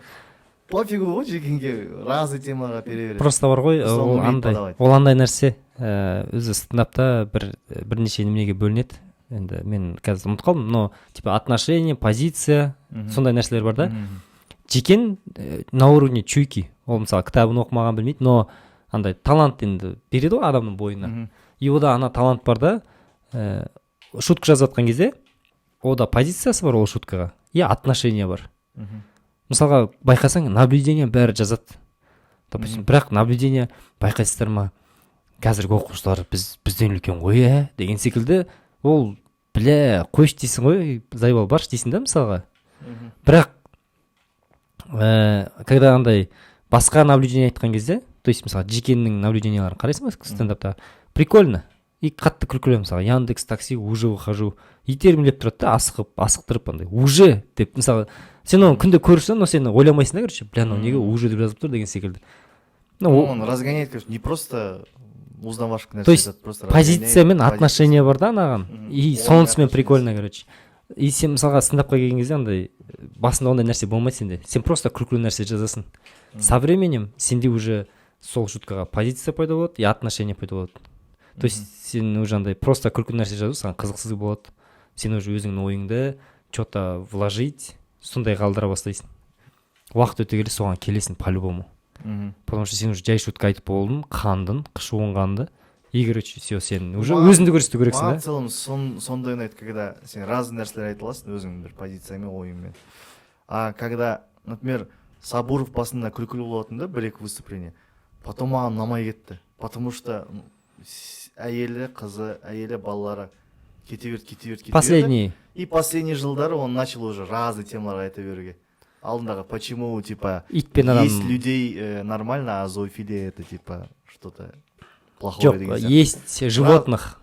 пофигу ғой Жекенге, разный темаларға бере береді. Просто бар ғой, Просто он ол умеет андай подавать. Ол андай нәрсе, өзі стендапта бірнеше неменеге бөлінеді енді, мен қазір ұмытып қалдым, но типа отношение, позиция, сондай нәрселер бар да. Жекен на уровне чуйки, ол мысалы кітабын оқымаған, білмейді, но андай талант енді береді ғой адамның бойына. И ода ана талант бар да, шутка жазып жатқан кезде ода позициясы бар ол шуткаға и отношение бар. Мысалға, байқасаң, наблюдение бәрі жазады, допустим, бірақ наблюдение, байқайсыздар ма, қазіргі оқушылар бізден үлкен ғой, иә, деген секілді. Ол, бля, қойшы дейсің ғой, заебал, баршы дейсің да мысалға. Бірақ когда андай басқа наблюдение айтқан кезде, то есть мысалы, Жекеннің наблюденияларын қарайсың ба стендапта, прикольно и қатты күлкілі. Мысалы, «Яндекс Такси, уже выхожу», итермелеп тұрады да, асығып, асықтырып, андай «уже» деп. Мысалы, сен оны күнде көріп, но сен ойламайсың да, короче, бля, мынау неге «уже» деп жазып тұр деген секілді. Ну, Он разгоняет, короче, не просто узнавашка нәрсе То есть айтады, просто позиция мен разгоняет. Отношение бар да анаған. И Оның сонысымен отношениесі. Прикольно, короче. И сен мысалға стендапқа келген кезде андай басында ондай нәрсе болмайды сенде, сен просто күлкілі нәрсе жазасың. Со временем сенде уже сол шуткаға позиция пайда болады и отношение пайда болады. То есть сен уже андай просто күлкілі нәрсе жазу саған қызықсыз болады, сен уже өзіңнің ойыңды че то вложить, сондай қалдыра бастайсың. Уақыт өте келе соған келесің по любому. Потому что сен уже жай шутка айтып болдың, қандың, қышуың қанды, и, короче, все, сен уже өзіңді көрсету керексің Маған да. в целом сондай ұнайды, когда сен разный нәрселер айта аласың өзіңнің бір позицияңмен, ойыңмен. А когда, например, Сабуров басында күлкілі болатын да, бір екі выступление, потом маған ұнамай кетті, потому что әйелі, қызы, әйелі, балалары кете берді, кете берді, кете берді. Последний. И последний жылдары он начал уже разный темалар айта беруге, алдындағы почему, типа, ит пен адам есть людей нормально, а зоофилия — это типа что то плохое Жоқ, деген сияқты. Есть животных.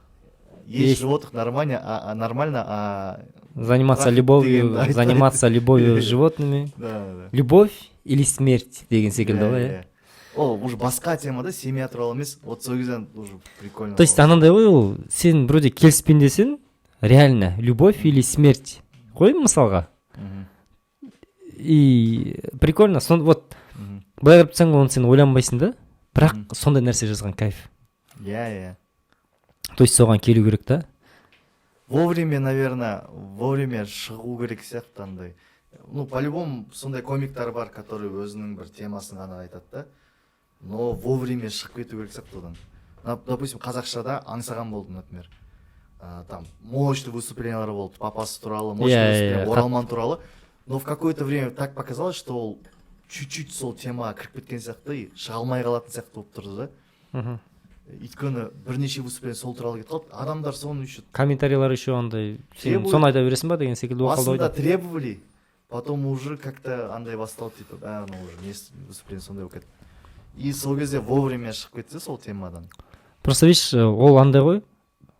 Есть Есть. Животных нормально, нормально, а Заниматься Трафик любовью, дегенді айтпайды. Заниматься любовью с животными. Да. Любовь или смерть деген секілді ғой, иә. Иә. Ол уже басқа тема да, семья туралы емес. Вот сол кезде уже прикольно То есть болады. Анандай ғой, ол сен вроде келіспейін десең, реально любовь или смерть қой мысалға. И прикольно сон, вот былай қарап тұрсаң, оны сен ойланбайсың да, бірақ сондай нәрсе жазған кайф. Иә иә То есть соған келу керек та. Вовремя, наверное, вовремя шығу керек сияқты андай. Ну, по любому сондай комиктар бар, который өзінің бір темасын ғана айтады да, но вовремя шығып кету керек сияқты одан. Допустим, қазақшада Аңсаған болды, например. Там мощный выступлениялар болды, папасы туралы мощный выступление, оралман туралы, но в какое-то время так показалось, что ол чуть-чуть сол темаға кіріп кеткен сияқты и шыға алмай қалатын сияқты болып тұрды да. Өйткені бірнеше выступление сол туралы кетіп қалды, адамдар соны еще Комментарийлар еще андай, сен Требует. Соны айта бересің ба деген секілді болып қалды ғой Басында деймін. Требовали, потом уже как-то андай басталды, типа, бәрі уже не выступление сондай болып кетті, и сол кезде вовремя шығып кетсе сол темадан. Просто видишь, ол андай ғой,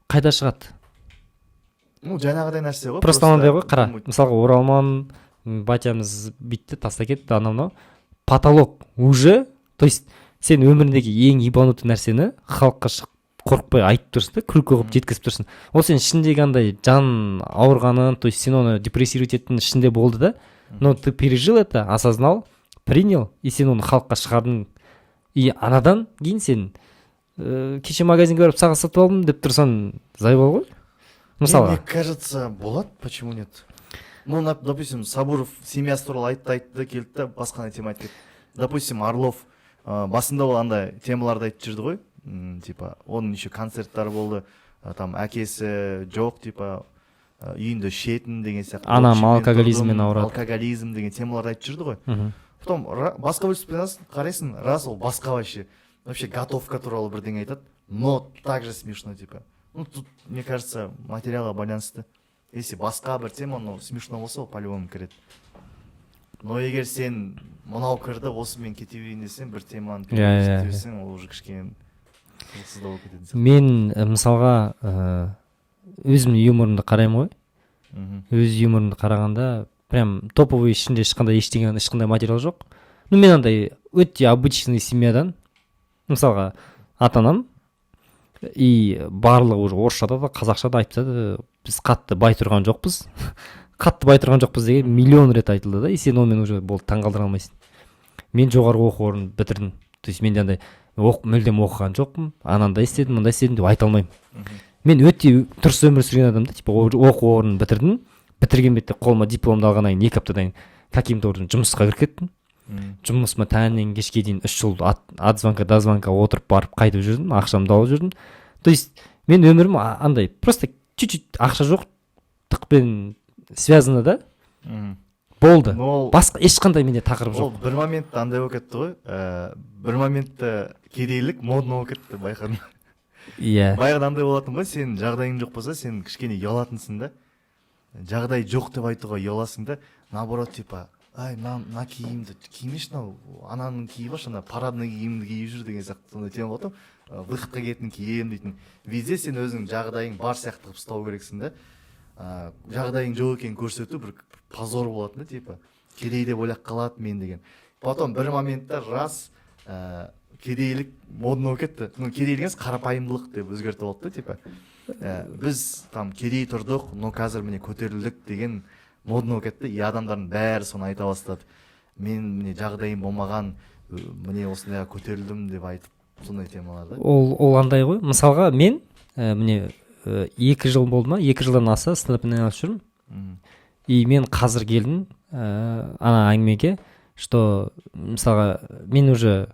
қайда шығады? Ну, жаңағыдай нәрсе ғой. Просто анандай ғой, қара, думать. Мысалға, оралман, батямыз бүйтті, тастап кетті, анау мынау потолок уже. То есть сен өміріндегі ең ебанутый нәрсені халыққа шығып, қорықпай айтып тұрсың да, күлкі қылып жеткізіп тұрсың. Ол сен ішіндегі андай жан ауырғанын, то есть сен оны депрессировать еттің, ішінде болды да, но ты пережил это, осознал, принял, и сен оны халыққа шығардың. И анадан кейін сен кеше магазинге барып сағат сатып алдым деп тұрсаң, заебал ғой мысалға. Мне кажется, болады, почему нет? Ну, допустим, Сабуров семьясы туралы айтты, айтты да, келді да, басқа тема айтып кетті. Допустим, Орлов басында ол андай темаларды айтып жүрді ғой, типа оның еще концерттары болды, там әкесі жоқ, типа үйінде ішетін деген сияқты. Анам Ішпен алкоголизммен тұрдым, ауырады. Алкоголизм деген темаларды айтып жүрді ғой. Потом басқа выступлениесін қарайсың, рас, ол басқа вообще вообще готовка туралы бірдеңе айтады, но также смешно, типа. Ну, тут, мне кажется, материалға байланысты. Если басқа бір тема, но смешно болса, ол по любому кіреді. Но егер сен мынау кірді, осымен кете берейін десең, бір теманы Иә, иә, кете иә. берсең, ол уже кішкене қызықсыздау болып кететін сияқты. Мен мысалға, өзімнің юморымды қараймын ғой. Өз юморымды қарағанда, прям топовый, ішінде ешқандай ештеңе, ешқандай материал жоқ. Ну, мен андай өте обычный семьядан, мысалға, ата анам и барлығы уже орысшада да, қазақша да айтып тастады: біз қатты бай тұрған жоқпыз, қатты бай тұрған жоқпыз деген миллион рет айтылды да. И сен онымен уже болды, таңғалдыра алмайсың. Мен жоғарғы оқу орнын бітірдім, то есть менде андай мүлдем оқыған жоқпын, анандай істедім, мындай істедім деп айта алмаймын. Мен өте дұрыс өмір сүрген адаммын да. Типа оқу орнын бітірдім, бітірген бетте қолыма дипломды алғаннан кейін 2 аптадан кейін каким-то образом жұмысқа кіріп кеттім. Жұмысыма таңертең кешке дейін 3 жыл от звонка до звонка отырып, барып қайтып жүрдім, ақшамды алып жүрдім. То есть мен өмірім андай просто чуть чуть ақша жоқтықпен связано да. Болды. Но ол Басқа ешқандай менде тақырып ол жоқ. Бір моментте андай болып кетті ғой, бір моментте кедейлік модно болып кетті, байқадың? Баяғыда андай болатын ғой, сенің жағдайың жоқ болса, сен кішкене ұялатынсың да, жағдай жоқ деп айтуға ұяласың да. Наоборот, типа, ай, мына мына киімді кимеші, мынау ананың киіп алшы, ана парадный киімді киіп жүр деген сияқты сондай тема болады ғой. Выходқа кететін киемін дейтін. Везде сен өзің жағдайың бар сияқты қылып ұстау керексің да. Жағдайың жоқ екенін көрсету бір позор болатын да, типа кедей деп ойлап қалады мен деген. Потом бір моментте рас, кедейлік модно болып кетті. Ну, кедейлік емес, қарапайымдылық деп өзгертіп алды да. Типа біз там кедей тұрдық, но қазір міне көтерілдік деген модно болып кетті. И адамдардың бәрі соны айта бастады: мен міне жағдайым болмаған, міне осындайға көтерілдім деп айтып, сондай темалар да. Ол андай ғой, мысалға, мен міне 2 жыл болды ма, 2 жылдан аса стендаппен айналысып жүрмін. И мен қазір келдім ана әңгімеге, что мысалға, мен уже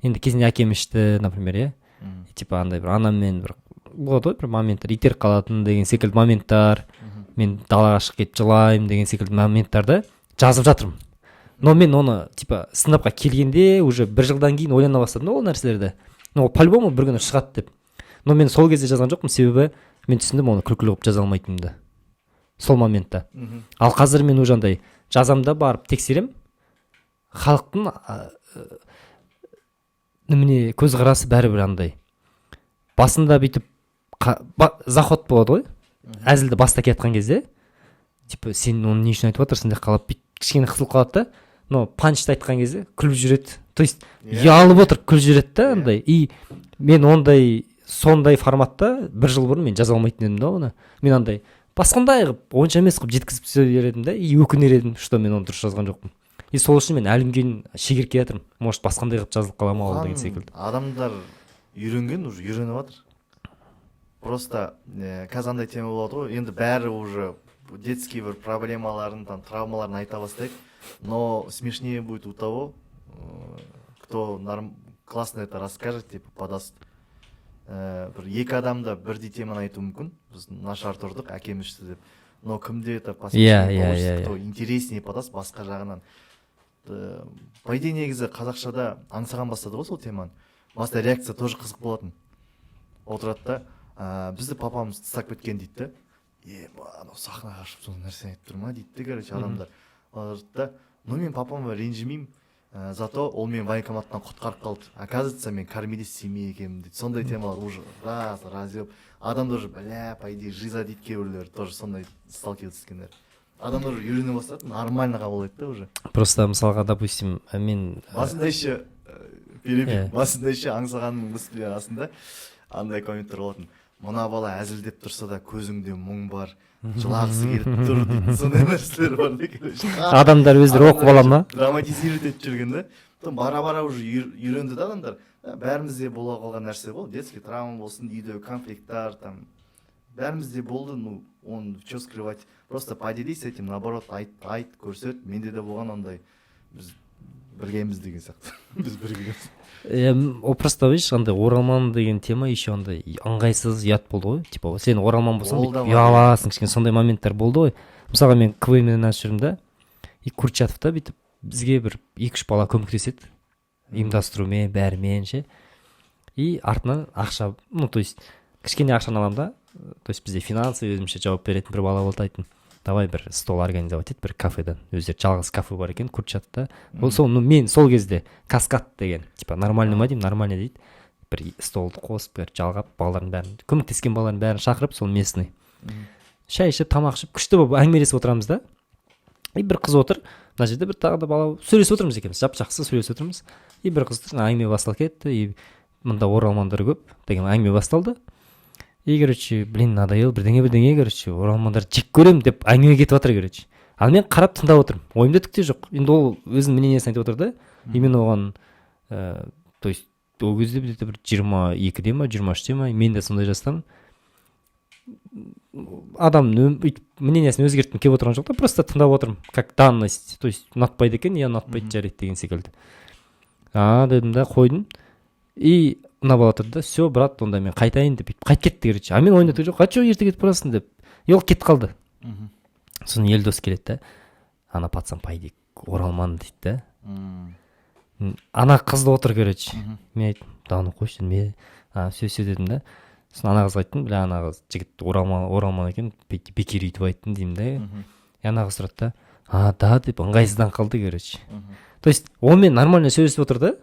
енді кезінде әкем ішті, например, иә. Типа андай бір анаммен бір болады ғой бір моменттер, итеріп қалатын деген секілді моменттар. Мен далаға шығып кетіп жылаймын деген секілді моменттарды жазып жатырмын. Но мен оны типа стендапқа келгенде уже бір жылдан кейін ойлана бастадым да ол нәрселерді. Но ол по любому бір күні шығады деп. Но мен сол кезде жазған жоқпын, себебі мен түсіндім оны күлкілі қылып жаза алмайтынымды сол моментта. Ал қазір мен уже андай жазамын да, барып тексеремін, халықтың немене көзқарасы бәрібір андай басында бүйтіп қарайды да, Заход болады ғой, әзілді баста келе жатқан кезде, типа, сен оны не үшін айтып жатырсың деп қалып, бүйтіп кішкене қысылып қалады да, но панчты айтқан кезде күліп жүреді, то есть ұялып отырып күліп жүреді да. Андай, и мен ондай, сондай форматта бір жыл бұрын мен жаза алмайтын едім да. Оны мен андай басқандай қылып, онша емес қылып жеткізіп тастай едім да, и өкінер едім, что мен оны дұрыс жазған жоқпын. И сол үшін мен әлі күнге дейін шегеріп келе жатырмын, может, басқандай қылып жазылып қала ма ол деген Оған секілді. Адамдар үйренген, уже үйреніп жатыр. Просто қазір андай тема болады ғой енді, бәрі уже детский бір проблемаларын, там, травмаларын айта бастайды, но смешнее будет у того, кто классно это расскажет, типа, подаст. Бір екі адам да бірдей теманы айтуы мүмкін, біз нашар тұрдық, әкеміз ішті деп, но кімде это посмешнее получится, кто интереснее подаст басқа жағынан. По идее, негізі қазақшада Аңсаған бастады ғой сол теманы. Баста реакция тоже қызық болатын. Отырады да, бізді папамыз тастап кеткен дейді да. Е, анау сахнаға шығып сол нәрсені айтып тұр ма дейді да. Короче, адамдар отырады да, ну, мен папама ренжімеймін, зато ол мені военкоматтан құтқарып қалды, оказывается, мен кормилец семьи екенмін дейді. Сондай темалар уже раз разъеб, адамдар уже, бля, по идее, жиза дейді кейбіреулер, тоже сондай сталкиваться еткендер. Адамдар уже үйрене бастады, нормально қабылдайды да уже. Просто мысалға, допустим, мен Басында еще перебью. Басында еще Аңсағанның выступление астында андай комменттер болатын: мына бала әзілдеп тұрса да, көзіңде мұң бар, жылағысы келіп тұр дейтін, сондай нәрселер бар да, короче. Адамдар өздері оқып ала ма? Драматизировать етіп жүрген да. Потом бара бара уже үйренді да адамдар. Бәрімізде бола қалған нәрсе ғой, детский травма болсын, үйдегі конфликттар там бәрімізде болды. Ну, оны че скрывать? Просто поделись этим, наоборот, айт, айт, көрсет, менде де болған ондай, біз біргеміз деген сияқты, біз біргеміз. Иә, ол просто, видишь, андай оралман деген тема еще андай ыңғайсыз, ұят болды ғой. Типа, сен оралман болсаң, Ол да бүйтіп бар. ұяласың кішкене, сондай моменттер болды ғой. Мысалға, мен КВН мен айналысып жүрмін да, и Курчатовта бүйтіп бізге бір екі үш бала көмектеседі ұйымдастырумен, бәрімен ше. И артынан ақша, ну, то есть кішкене ақшаны аламын да, то есть бізде финансовый өзімше жауап беретін бір бала болды. Айттым: давай бір стол организовать ет бір кафедан. Өздері жалғыз кафе бар екен Курчатовта, ол сол. Ну, мен сол кезде «Каскад» деген, типа, нормально ма деймін, нормально дейді. Бір столды қосып, бір жалғап, балалардың бәрін, көмектескен балалардың бәрін шақырып, сол местный, шай ішіп, тамақ ішіп, күшті болып әңгімелесіп отырамыз да. И бір қыз отыр мына жерде, бір тағы да бала, сөйлесіп отырмыз екеуміз, жап жақсы сөйлесіп отырмыз. И бір қыз тұр, әңгіме басталып кетті, и мында оралмандар көп деген әңгіме басталды. И, короче, блин, надоел, бірдеңе бірдеңе, короче, оралмандарды жек көремін деп әңгіме кетіп жатыр, короче. Ал мен қарап тыңдап отырмын, ойымда түк те жоқ. Енді ол өзінің мнениесін айтып отыр да, и мен оған то есть ол кезде где то бір 22-де ма, 23-те ма, мен де сондай жастамын. Адам өйтіп мнениесін өзгерткім келіп отырған жоқ та, просто тыңдап отырмын как данность, то есть ұнатпайды екен, иә, ұнатпайды, жарайды деген секілді. А дедім да қойдым. И мына бала тұрды да: все, брат, онда мен қайтайын, деп бүйтіп қайтып кетті, короче. А мен ойымда түк жоқ, а че ерте кетіп барасың деп, и ол кетіп қалды. Сосын Елдос келеді да: ана пацан, по идее, оралман дейді да. Ана қыз да отыр, короче. Мен айттым: да ну, қойшы мен, а, все, все дедім да. Сосын ана қызға айттым: бля, ана қыз, жігіт оралман, оралман екен, бекер өйтіп айттым деймін да. И ана қыз тұрады да: а, да, деп ыңғайсызданып қалды, короче. То есть онымен нормально сөйлесіп отыр да,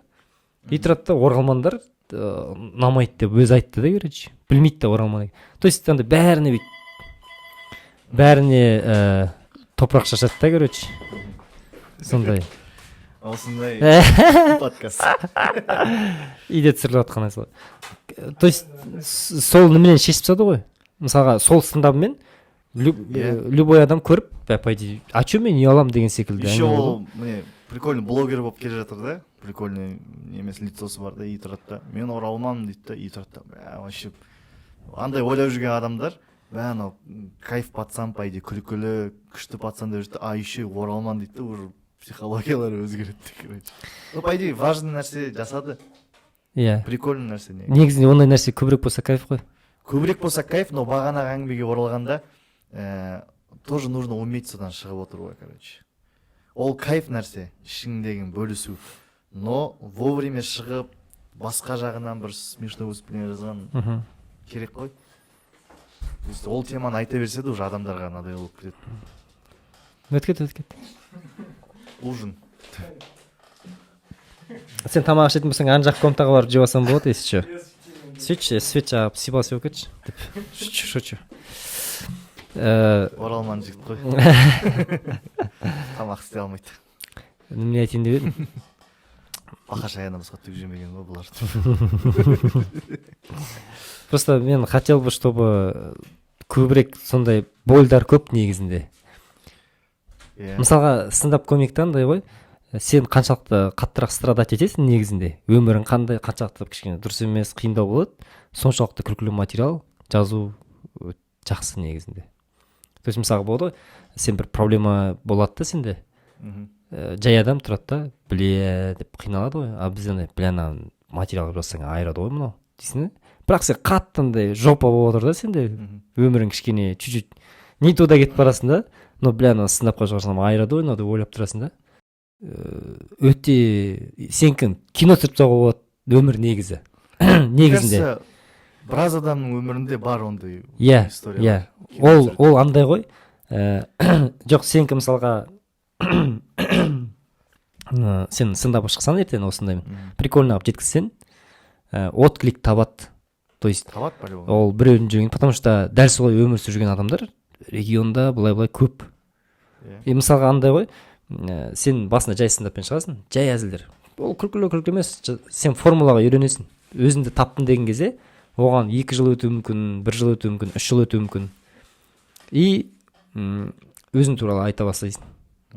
и тұрады да, оралмандар ұнамайды деп өзі айтты да, короче, білмейді да оралман екенін. То есть андай бәріне бүйтіп, бәріне топырақ шашады да, короче, сондай. Осындай подкаст. Үйде түсіріліп жатқан сол, то есть сол неменен шешіп тастады ғой. Мысалға, сол стендабымен любой адам көріп, бә, по идее, а че мен ұяламын деген секілді Еще әңгіме ғой. ол міне прикольный блогер болып келе жатыр да, прикольный немесі, лицосы бар да, и тұрады да, мен оралманмын дейді да, и тұрады да, бә, вообще андай ойлап жүрген адамдар, бә, анау кайф пацан, по идее, күлкілі, күшті пацан деп жүрді, а еще оралман дейді да, уже психологиялары өзгереді, короче. Ну, по идее, важный нәрсе жасады. Прикольный нәрсе негізі. Негізінде ондай нәрсе көбірек болса, кайф қой. Көбірек болса, кайф, но бағанағы әңгімеге оралғанда, тоже нужно уметь содан шығып отыруға, короче. Ол кайф нәрсе, ішіңдегін бөлісу, но вовремя шығып, басқа жағынан бір смешной выступление жазған керек қой. То есть ол теманы айта берсе де, уже адамдарға надоел болып кетеді. Өтіп кетті, өтіп кетті. Ужин. Сен тамақ ішетін болсаң, ана жақ комнатаға барып жеп алсаң болады, если че. Сөйтші, свет жағып, сипал болып кетші деп. Шучу, шучу. Оралман жігіт қой, тамақ істей алмайды. Немене айтайын деп едім? Бақа шаядан басқа түк жемеген ғой бұлар. Просто мен хотел бы, чтобы көбірек сондай больдар көп негізінде. Мысалға, стендап комикте андай ғой, сен қаншалықты қаттырақ страдать етесің негізінде, өмірің қандай, қаншалықты кішкене дұрыс емес, қиындау болады, соншалықты күлкілі материал жазу жақсы негізінде. То есть, мысалға, болады ғой, сен бір проблема болады да сенде, жай адам тұрады да, бля деп қиналады ғой, а бізде андай, бля, ана материал қылып жазсаң, айырады ғой мынау дейсің да. Бірақ сен қатты андай жопа болып отыр да сенде, өмірің кішкене чуть чуть не туда кетіп барасың да, но бля, ана стендапқа шығарсам, айырады ғой мынау деп ойлап тұрасың да. Өте сенікі кино түсіріп тастауға болады өмір негізі негізінде. Кажется, біраз адамның өмірінде бар ондай история. Кино Ол түсіреді. Ол андай ғой, жоқ, сенікі, мысалға, сен стендапқа шықсаң ертең осындай прикольно қылып жеткізсең, отклик табады, то есть Табады по любому. Ол біреудің жүрген, потому что дәл солай өмір сүріп жүрген адамдар регионда былай былай көп. И мысалға, андай ғой, сен басында жай стендаппен шығасың, жай әзілдер, ол күлкілі, күлкі емес, сен формулаға үйренесің, өзіңді таптым деген кезде оған 2 жыл өтуі мүмкін, бір жыл өтуі мүмкін, 3 жыл өтуі мүмкін, и өзің туралы айта бастайсың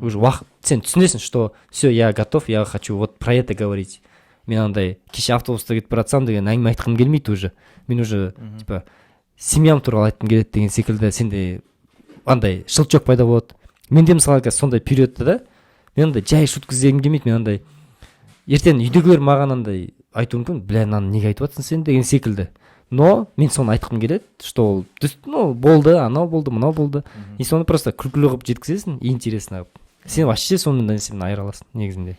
уже, уақыт, сен түсінесің, что все, я готов, я хочу вот про это говорить. Мен андай кеше автобуста кетіп бара жатсам деген әңгіме айтқым келмейді уже, мен уже типа семьям туралы айтқым келеді деген секілді, сенде андай щелчок пайда болады. Менде, мысалға, қазір сондай периодта да, мен андай жай шутка іздегім келмейді. Мен андай ертең үйдегілер маған андай айтуы мүмкін, бля, мынаны неге айтып жатырсың сен деген секілді, но мен соны айтқым келеді, что ол ну болды, анау болды, мынау болды. И соны просто күлкілі қылып жеткізесің и интересно қылып, сен вообще сонымен нәрсемен айыра аласың негізінде.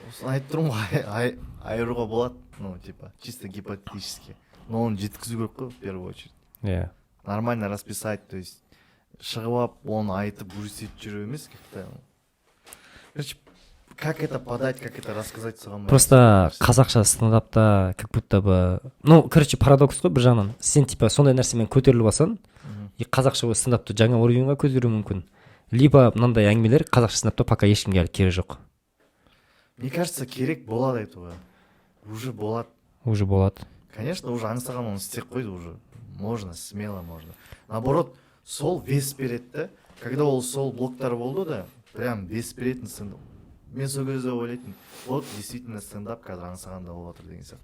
Осыны айтып тұрмын ғой, айыруға болады, ну типа чисто гипотетически, но оны жеткізу керек қой в первую очередь. Нормально расписать, то есть шығып алып, оны айтып, уже сөйтіп жүру емес как то. Короче, как это подать, как это рассказать, соған Просто қазақша стендапта как будто бы, ну короче, парадокс қой бір жағынан. Сен типа сондай нәрсемен көтеріліп алсаң и қазақша стендапты жаңа уровеньға көтеруі мүмкін, либо мынандай әңгімелер қазақша стендапта пока ешкімге әлі керегі жоқ. Мне кажется, керек болады айтуға, уже болады. Уже болады. Конечно, уже Аңсаған оны істеп қойды, уже можно, смело можно. Наоборот, сол вес береді да, когда ол сол блоктар болды да, прям вес беретін стендап. Мен сол кезде ойлайтынмын, вот действительно стендап қазір Аңсағанда болып жатыр деген сияқты,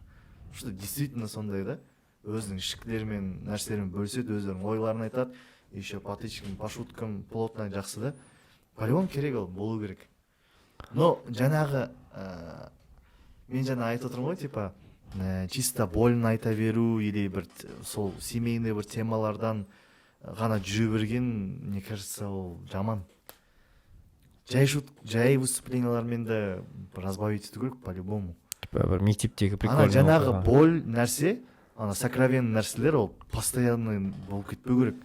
что действительно сондай да, өзінің ішкілерімен, нәрселерімен бөліседі, өздерінің ойларын айтады, еще по тычкам, по шуткам плотно, жақсы да. По любому керек, ол болу керек. Но жаңағы мен жаңа айтып отырмын ғой, типа чисто больно айта беру или бір сол семейный бір темалардан ғана жүре берген, мне кажется, ол жаман. Жай жай выступлениялармен де разбавить ету керек по любому. Типа бір мектептегі Ана прикольный жаңағы оқиға. Боль нәрсе, ана сокровенный нәрселер, ол постоянный болып кетпеу керек,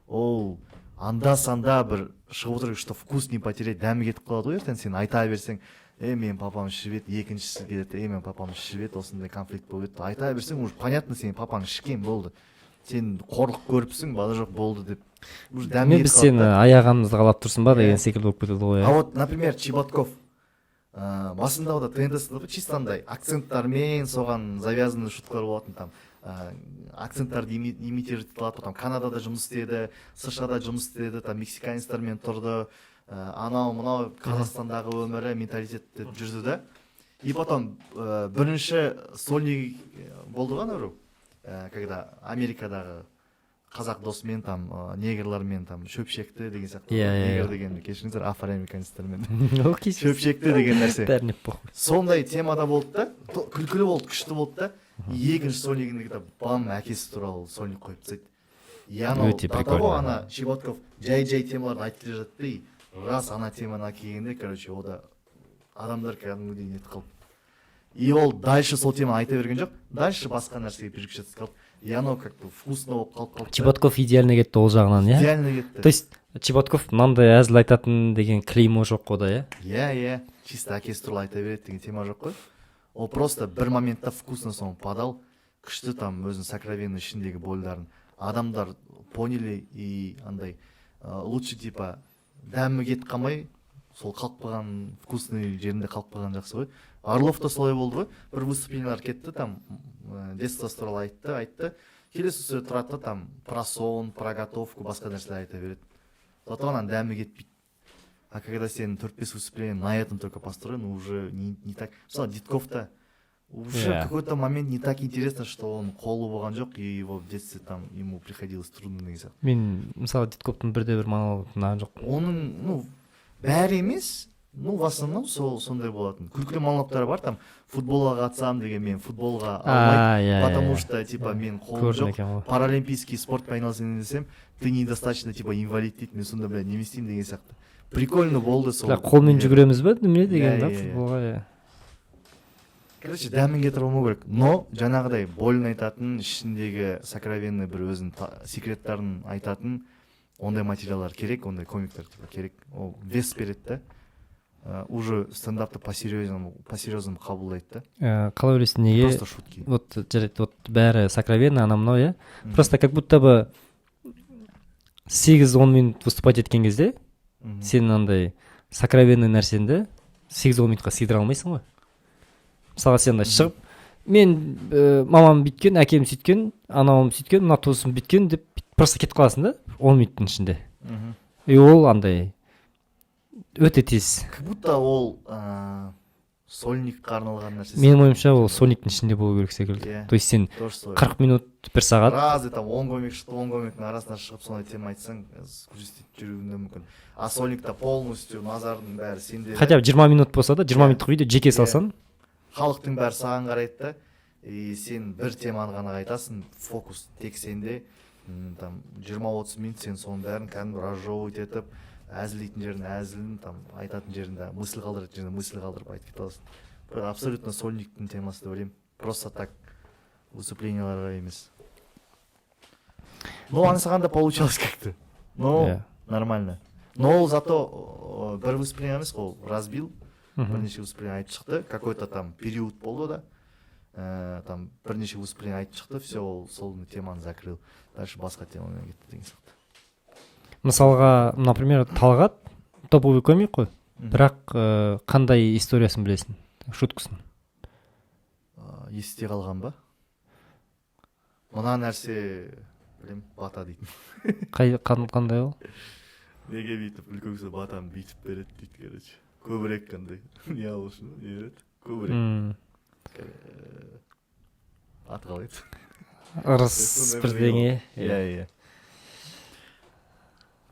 ол анда санда бір шығып отыру керек, что вкус не потерять. Дәмі кетіп қалады ғой ертең, сен айта берсең, е, менің папам ішіп еді, екіншісі келеді, е, менің папам ішіп еді, осындай конфликт болып еді, айта берсең, уже понятно, сенің папаң ішкен болды, сен қорлық көріпсің, бала жоқ болды деп, уже дәмі Мен кетіп біз қалады сені да. аяғанымызды қалап тұрсың ба деген Иә. секілді болып кетеді ғой. А Иә. вот, например, Чеботков басында да ТНТ чисто андай акценттармен, соған завязанный шуткалар болатын, там акценттарды имитировать ете алады. Потом Канадада жұмыс істеді, США да жұмыс істеді, там мексиканецтермен тұрды, анау мынау Қазақстандағы өмірі, менталитет деп жүрді да. И потом бірінші сольник болды ғой анау, когда Америкадағы қазақ досымен, там негрлармен там шөп шекті деген сияқты. Иә, иә, Негр иә. деген, кешіріңіздер, афроамериканецтермен Окей. шөп шекті деген нәрсе. Бәріне похуй. Сондай темада болды да, күлкілі болды, күшті болды да. И екінші сольнигінде бам, әкесі туралы сольник қойып тастайды. И анау Өте до того прикольно. ана Чеботков жай жай темаларды айтып келе жатты, и рас ана теманы келгенде, короче, ода адамдар кәдімгідей нетіп қалды. И ол дальше сол теманы айта берген жоқ, дальше басқа нәрсеге переключаться қалды, и анау как бы вкусно болып қалып қалды да. Чеботков идеально кетті ол жағынан, иә. Идеально кетті. То есть Чеботков мынандай әзіл айтатын деген клеймо жоқ қой да, иә? Иә, чисто әкесі туралы айта береді деген тема жоқ қой. Ол просто бір моментта вкусно соны подал. Күшті там өзінің сокровенный ішіндегі больдарын адамдар поняли и андай лучше типа дәмі кетіп қалмай, сол қалып қалған, вкусный жерінде қалып қалған жақсы ғой. Орлов та солай болды ғой, бір выступлениялар кетті, там детствосы туралы айтты, айтты, келесі сөз тұрады да, там про сон, про готовку, басқа нәрселер айта береді, зато ананың дәмі кетпейді. А когда сен төрт бес выступление на этом только построен, уже не так. Мысалы, Дитков та уже в какой-то момент не так интересно, что он қолы болған жоқ и его в детстве там ему приходилось трудно деген сияқты. Мен, мысалы, Дитковтың бірде бір монологын тыңдаған жоқпын. Оның, ну, бәрі емес, ну, в основном сол сондай болатын. Күлкілі монологтар бар, там футболға қатысамын деген, мен футболға алмайды, А, иә, иә. потому что типа мен қолым Көрдім жоқ. екен ғой. Паралимпийский спортпен айналысайын десем, ты недостаточно типа инвалид дейді, мен сонда, бля, не істеймін деген сияқты. Прикольно болды сол. Бля, қолмен нелер. жүгіреміз ба, немене деген Иә, да иә, иә. футболға, иә. Короче, дәмін кетіріп алмау керек, но жаңағыдай больно айтатын, ішіндегі сокровенный бір өзінің секреттарын айтатын ондай материалдар керек, ондай комиктер типа керек, ол вес береді да. Уже стендапты по серьезному қабылдайды да. Қалай ойлайсың, неге Просто шутки. Вот жарайды, вот бәрі сокровенно, анау мынау, иә, просто как будто бы 8-10 минут выступать еткен кезде сен андай сокровенный нәрсеңді 8-10 минутқа сыйдыра алмайсың ғой. Мысалға, сен андай шығып, мен мамам бүйткен, әкем сөйткен, анауым сөйткен, мына туысым бүйткен деп просто кетіп қаласың да 10 минуттың ішінде. И ол андай өте тез. Как будто ол сольникқа арналған нәрсе. Менің ойымша, ол сольниктің ішінде болу керек секілді. То есть сен Тоже солай. 40 минут, бір сағат. Разы там 10 комик шықты, 10 комиктің арасына шығып, сондай тема айтсаң, грустить жүруің де мүмкін. А сольникта полностью назардың бәрі сенде да. Хотя бы 20 минут болса да, 20 минуттық видео жеке салсаң. Халықтың бәрі саған қарайды да, и сен бір теманы ғана айтасың, фокус тек сенде. Там 20-30 минут сен соның бәрін кәдімгі разжевывать етіп, әзілдейтін жерін әзілін, там айтатын жерінде мысль қалдыратын жерінде мысль қалдырып айтып кете аласың. Бір абсолютно сольниктің темасы деп ойлаймын, просто так выступленияларға емес. Но Аңсағанда получалось как то, но нормально. Но ол зато бір выступление емес қой, ол разбил, бірнеше выступление айтып шықты, какой то там период болды да, там бірнеше выступление айтып шықты, все, ол сол теманы закрыл, дальше басқа темамен кетті деген сияқты. Мысалға, например, Талғат топовый комик қой, бірақ қандай историясын білесің, шуткасын? Есте қалған ба, мына нәрсе білем, бата дейтін. Қандай ол? Неге бүйтіп үлкен кісі батаны бүйтіп береді дейді, короче, көбірек қандай не алу үшін не береді көбірек. Аты қалай еді? Ырыс. Сондай бірдеңе. Иә,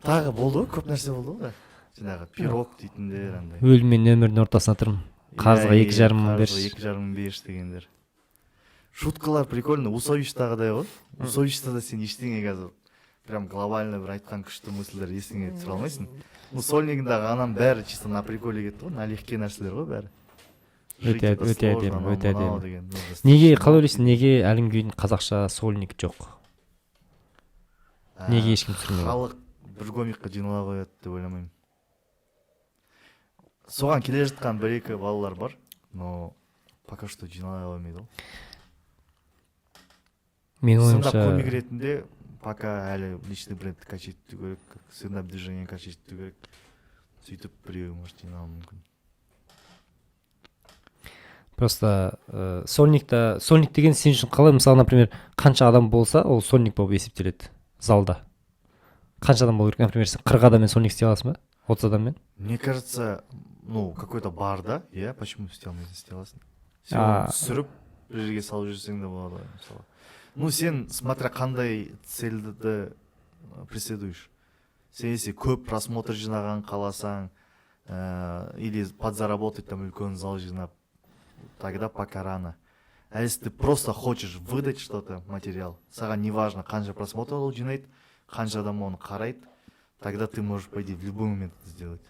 тағы болды ғой, көп нәрсе болды ғой, жаңағы пирог дейтіндер андай. Өлім мен өмірдің ортасында тұрмын, қарызға 2,5 мың Қарызға берші. 2,5 мың берші дегендер. Шуткалар прикольно, Усовичтағыдай ғой. Усовичта да сен ештеңе қазір прям глобально бір айтқан күшті мысльдер есіңе түсіре алмайсың. Ну, сольнигіндағы ананың бәрі чисто на приколе кетті ғой, налегке нәрселер ғой бәрі. Өте Жить это өте сложно, әдемі, анау өте мынау әдемі. деген, нужно Неге, страшно қалай ойлайсың, неге әлі күнге дейін қазақша сольник жоқ? Неге ешкім түсірмеген? Халық бір комикқа жинала қояды деп ойламаймын. Соған келе жатқан бір екі балалар бар, но пока что жинала қоймайды ғой. Менің Стендап ойымша, комик ретінде пока әлі личный брендті качать ету керек, стендап движение качать ету керек, сөйтіп біреуі может жиналуы мүмкін. Просто сольникта, сольник деген сен үшін қалай? Мысалы, например, қанша адам болса, ол сольник болып есептеледі? Залда қанша адам болу керек? Например, сен 40 адаммен сольник істей аласың ба, 30 адаммен? Мне кажется, ну, какой то бар да, иә, почему істей алмайсың, істей аласың. Сен А. оны түсіріп, бір жерге салып жіберсең де болады ғой, мысалы. Ну, сен смотря қандай цельді преследуешь. Сен если көп просмотр жинаған қаласаң, или подзаработать там, үлкен зал жинап, тогда пока рано. А если ты просто хочешь выдать что-то, материал, саған не важно, қанша просмотр ол жинайды, қанша адам оны қарайды, тогда ты можешь, по идее, в любой момент это сделать.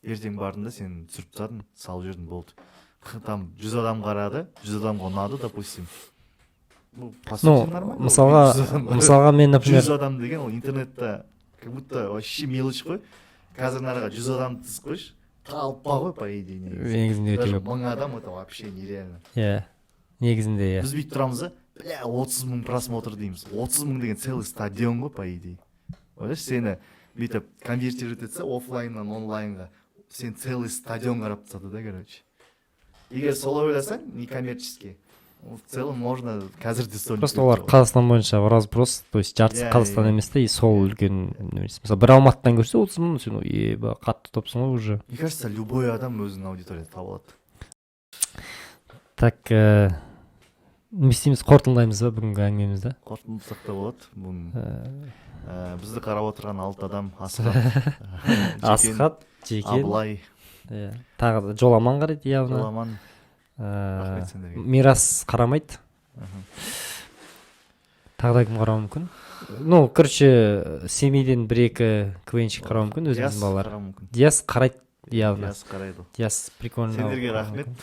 Ертең бардың да, сен түсіріп тастадың, салып жібердің, болды. Там 100 адам қарады, 100 адамға ұнады, допустим, ну, по Ну, сути, нормально. мысалға, 100 адам. мысалға, мен, например, 100 адам деген ол интернетте как будто вообще мелочь қой. Қазір нарға 100 адам тізіп қойшы, толпа ғой, по идее, негізі. Негізінде өте Даже көп. 1000 адам — это вообще нереально. Иә, негізінде, иә. Біз бүйтіп тұрамыз да. Бля, 30 000 просмотр дейміз. 30 000 деген целый стадион ғой, по идее. Ойлашы, сені бүйтіп конвертировать етсе оффлайннан онлайнға, сен целый стадион қарап тастады да, короче. Егер солай ойласаң, некоммерческий, в целом можно қазір де сольник. Просто олар Қазақстан бойынша в разброс, то есть жартысы Қазақстан емес та, и сол үлкен немесе. Мысалы, бір Алматыдан көрсе 30 000, сен еба, қатты топсың ғой уже. Мне кажется, любой адам өзінің аудиториясын таба алады. Так, не істейміз, қорытындылаймыз ба бүгінгі әңгімемізді? Қорытындыласақ та болады бұны. Бізді қарап отырған алты адам: Асхат, Жекен, Асхат, Жекен, Абылай. Иә, тағы да Жоламан қарайды явно. Жоламан, рахмет сендерге. Мирас қарамайды. Тағы да кім қарауы мүмкін? Ну, короче, Семейден бір екі КВНщик қарауы мүмкін, Диас өзіміздің балалар. Қарауы мүмкін. Диас қарайды явно. Диас қарайды. Диас прикольно. Сендерге қарауы рахмет. мүмкін.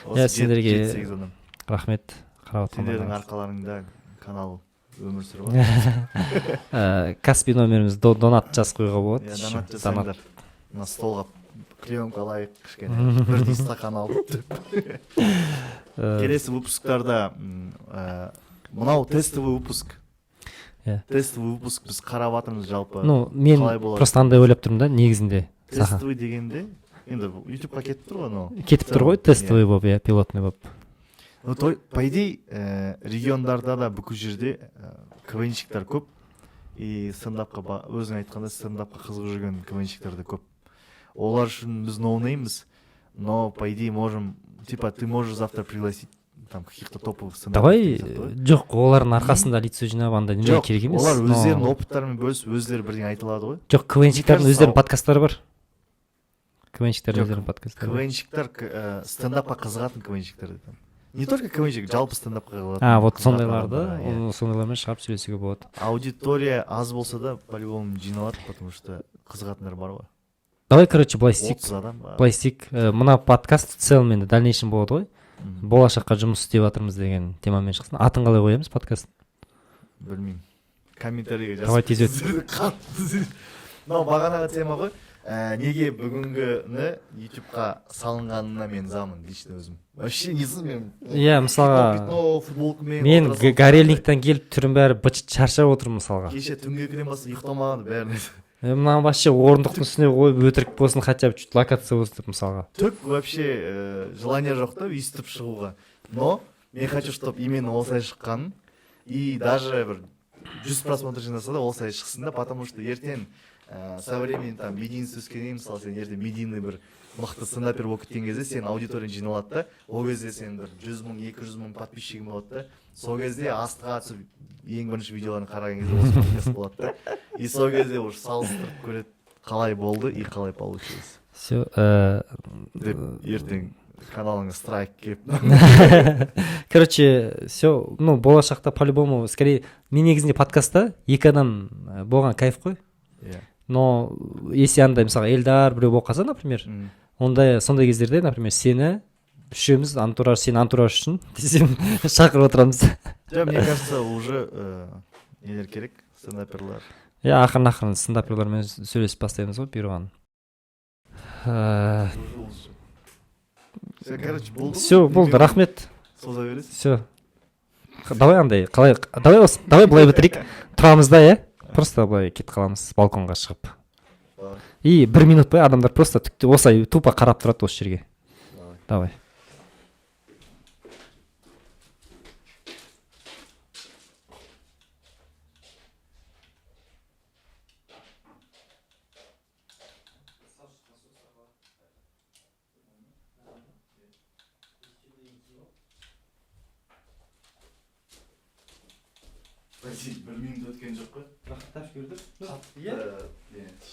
Осы Иә, сендерге жеті, сегіз адам. Рахмет қарап Сендердің отырғандарыңыз. арқаларыңда канал өмір сүріп жатыр. Каспи номеріміз, донат жазып қоюға болады. Иә, Еще. донат жасаңдар, мына столға клеенка алайық кішкене, бірдей стақан алып деп. Келесі выпусктарда мынау тестовый выпуск. Иә. Тестовый выпуск, біз қарап жатырмыз жалпы Ну, мен қалай болады. просто андай ойлап тұрмын да негізінде, Саха. Тестовый дегенде енді Ютубқа кетіп тұр ғой, но Кетіп тұр ғой целом, тестовый болып, иә, пилотный болып. Ну, то, по идее, региондарда да, бүкіл жерде КВНщиктар көп. И стендапқа, өзің айтқандай, стендапқа қызығып жүрген КВНщиктар да көп. Олар үшін біз ноунейміз, но, по идее, можем, типа, ты можешь завтра пригласить там каких-то топовых стендаперов Давай. деген сияқты ғой. Жоқ, олардың арқасында лицо жинап, андай неме Жоқ, керек емес. олар өздерінің опыттарымен бөлісіп, өздері бірдеңе айта алады ғой. Жоқ, КВНщиктердің Мне кажется, өздерінің подкасттары бар, КВНщиктердің Жоқ, өздерінің подкасттары бар. КВНщиктар, стендапқа қызығатын КВНщиктер айтамын. Не только КВНщик, жалпы стендапқа қызығатын А, вот қызығатын сондайларды, адамдарға, иә. Сондайлармен шығарып сөйлесуге болады. Аудитория аз болса да, по-любому жиналады, потому что қызығатындар бар ғой. Давай, короче, былай істейік. 30 адам ба? Былай істейік, мына подкаст в целом енді дальнейшем болады ғой. Болашаққа жұмыс істеп жатырмыз деген темамен шықсын. Атын қалай қоямыз подкаст? Білмеймін, комментарийге жазып. Давай, тез өт. Қатты мынау бағанағы тема ғой. Неге бүгінгіні Ютубқа салынғанына мен замын, лично өзім вообще не мен. Иә, мысалға, Пятно, футболкамен мен отыра салып. Горельниктен келіп, түрім бәрі быт, шаршап отырмын мысалға. Кеше түнгі 2-ден бастап ұйықтамаған бәрін. Мынаны вообще орындықтың үстіне қойып, өтірік болсын, хотя бы чуть локация болсын деп мысалға. Түк вообще желание жоқ та өйстіп шығуға, но мен хочу, чтобы именно осылай шыққанын, и даже бір 100 просмотр жинаса да, осылай шықсын да, потому что ертең со временем там медийность өскеннен кейін, мысалы, сен ертең медийный бір мықты стендапер болып кеткен кезде, сен аудиторияң жиналады да, ол кезде сен бір 100 000, 200 000 подписчигің болады да, сол кезде астыға түсіп ең бірінші видеоларын қараған кезде осы подкаст болады да, и сол кезде уже салыстырып көреді, қалай болды и қалай получилось Все. Деп ертең каналыңа страйк келіп. Короче, все, ну, болашақта по любому, скорее, мен негізінде подкастта екі адам болған кайф қой. Иә. Но если андай, мысалға, Эльдар, біреу болып қалса, например, ондай, сондай кездерде, например, сені үшеуміз антураж, сен антураж үшін десем, шақырып отырамыз. Жоқ, мне кажется, уже нелер керек, стендаперлар. Иә, ақырын ақырын стендаперлармен сөйлесіп бастаймыз ғой, бұйырған. Все, короче, болды. Все, болды, рахмет. Соза бересіз. Все, давай андай, қалай, давай осы, давай былай бітірейік: тұрамыз да, иә, просто былай кетіп қаламыз балконға шығып. Давай. И бір минут бойы адамдар просто түкте осылай тупо қарап тұрады осы жерге. Давай. Давай. Подожди, бір минут өткен жоқ қой. Қатты.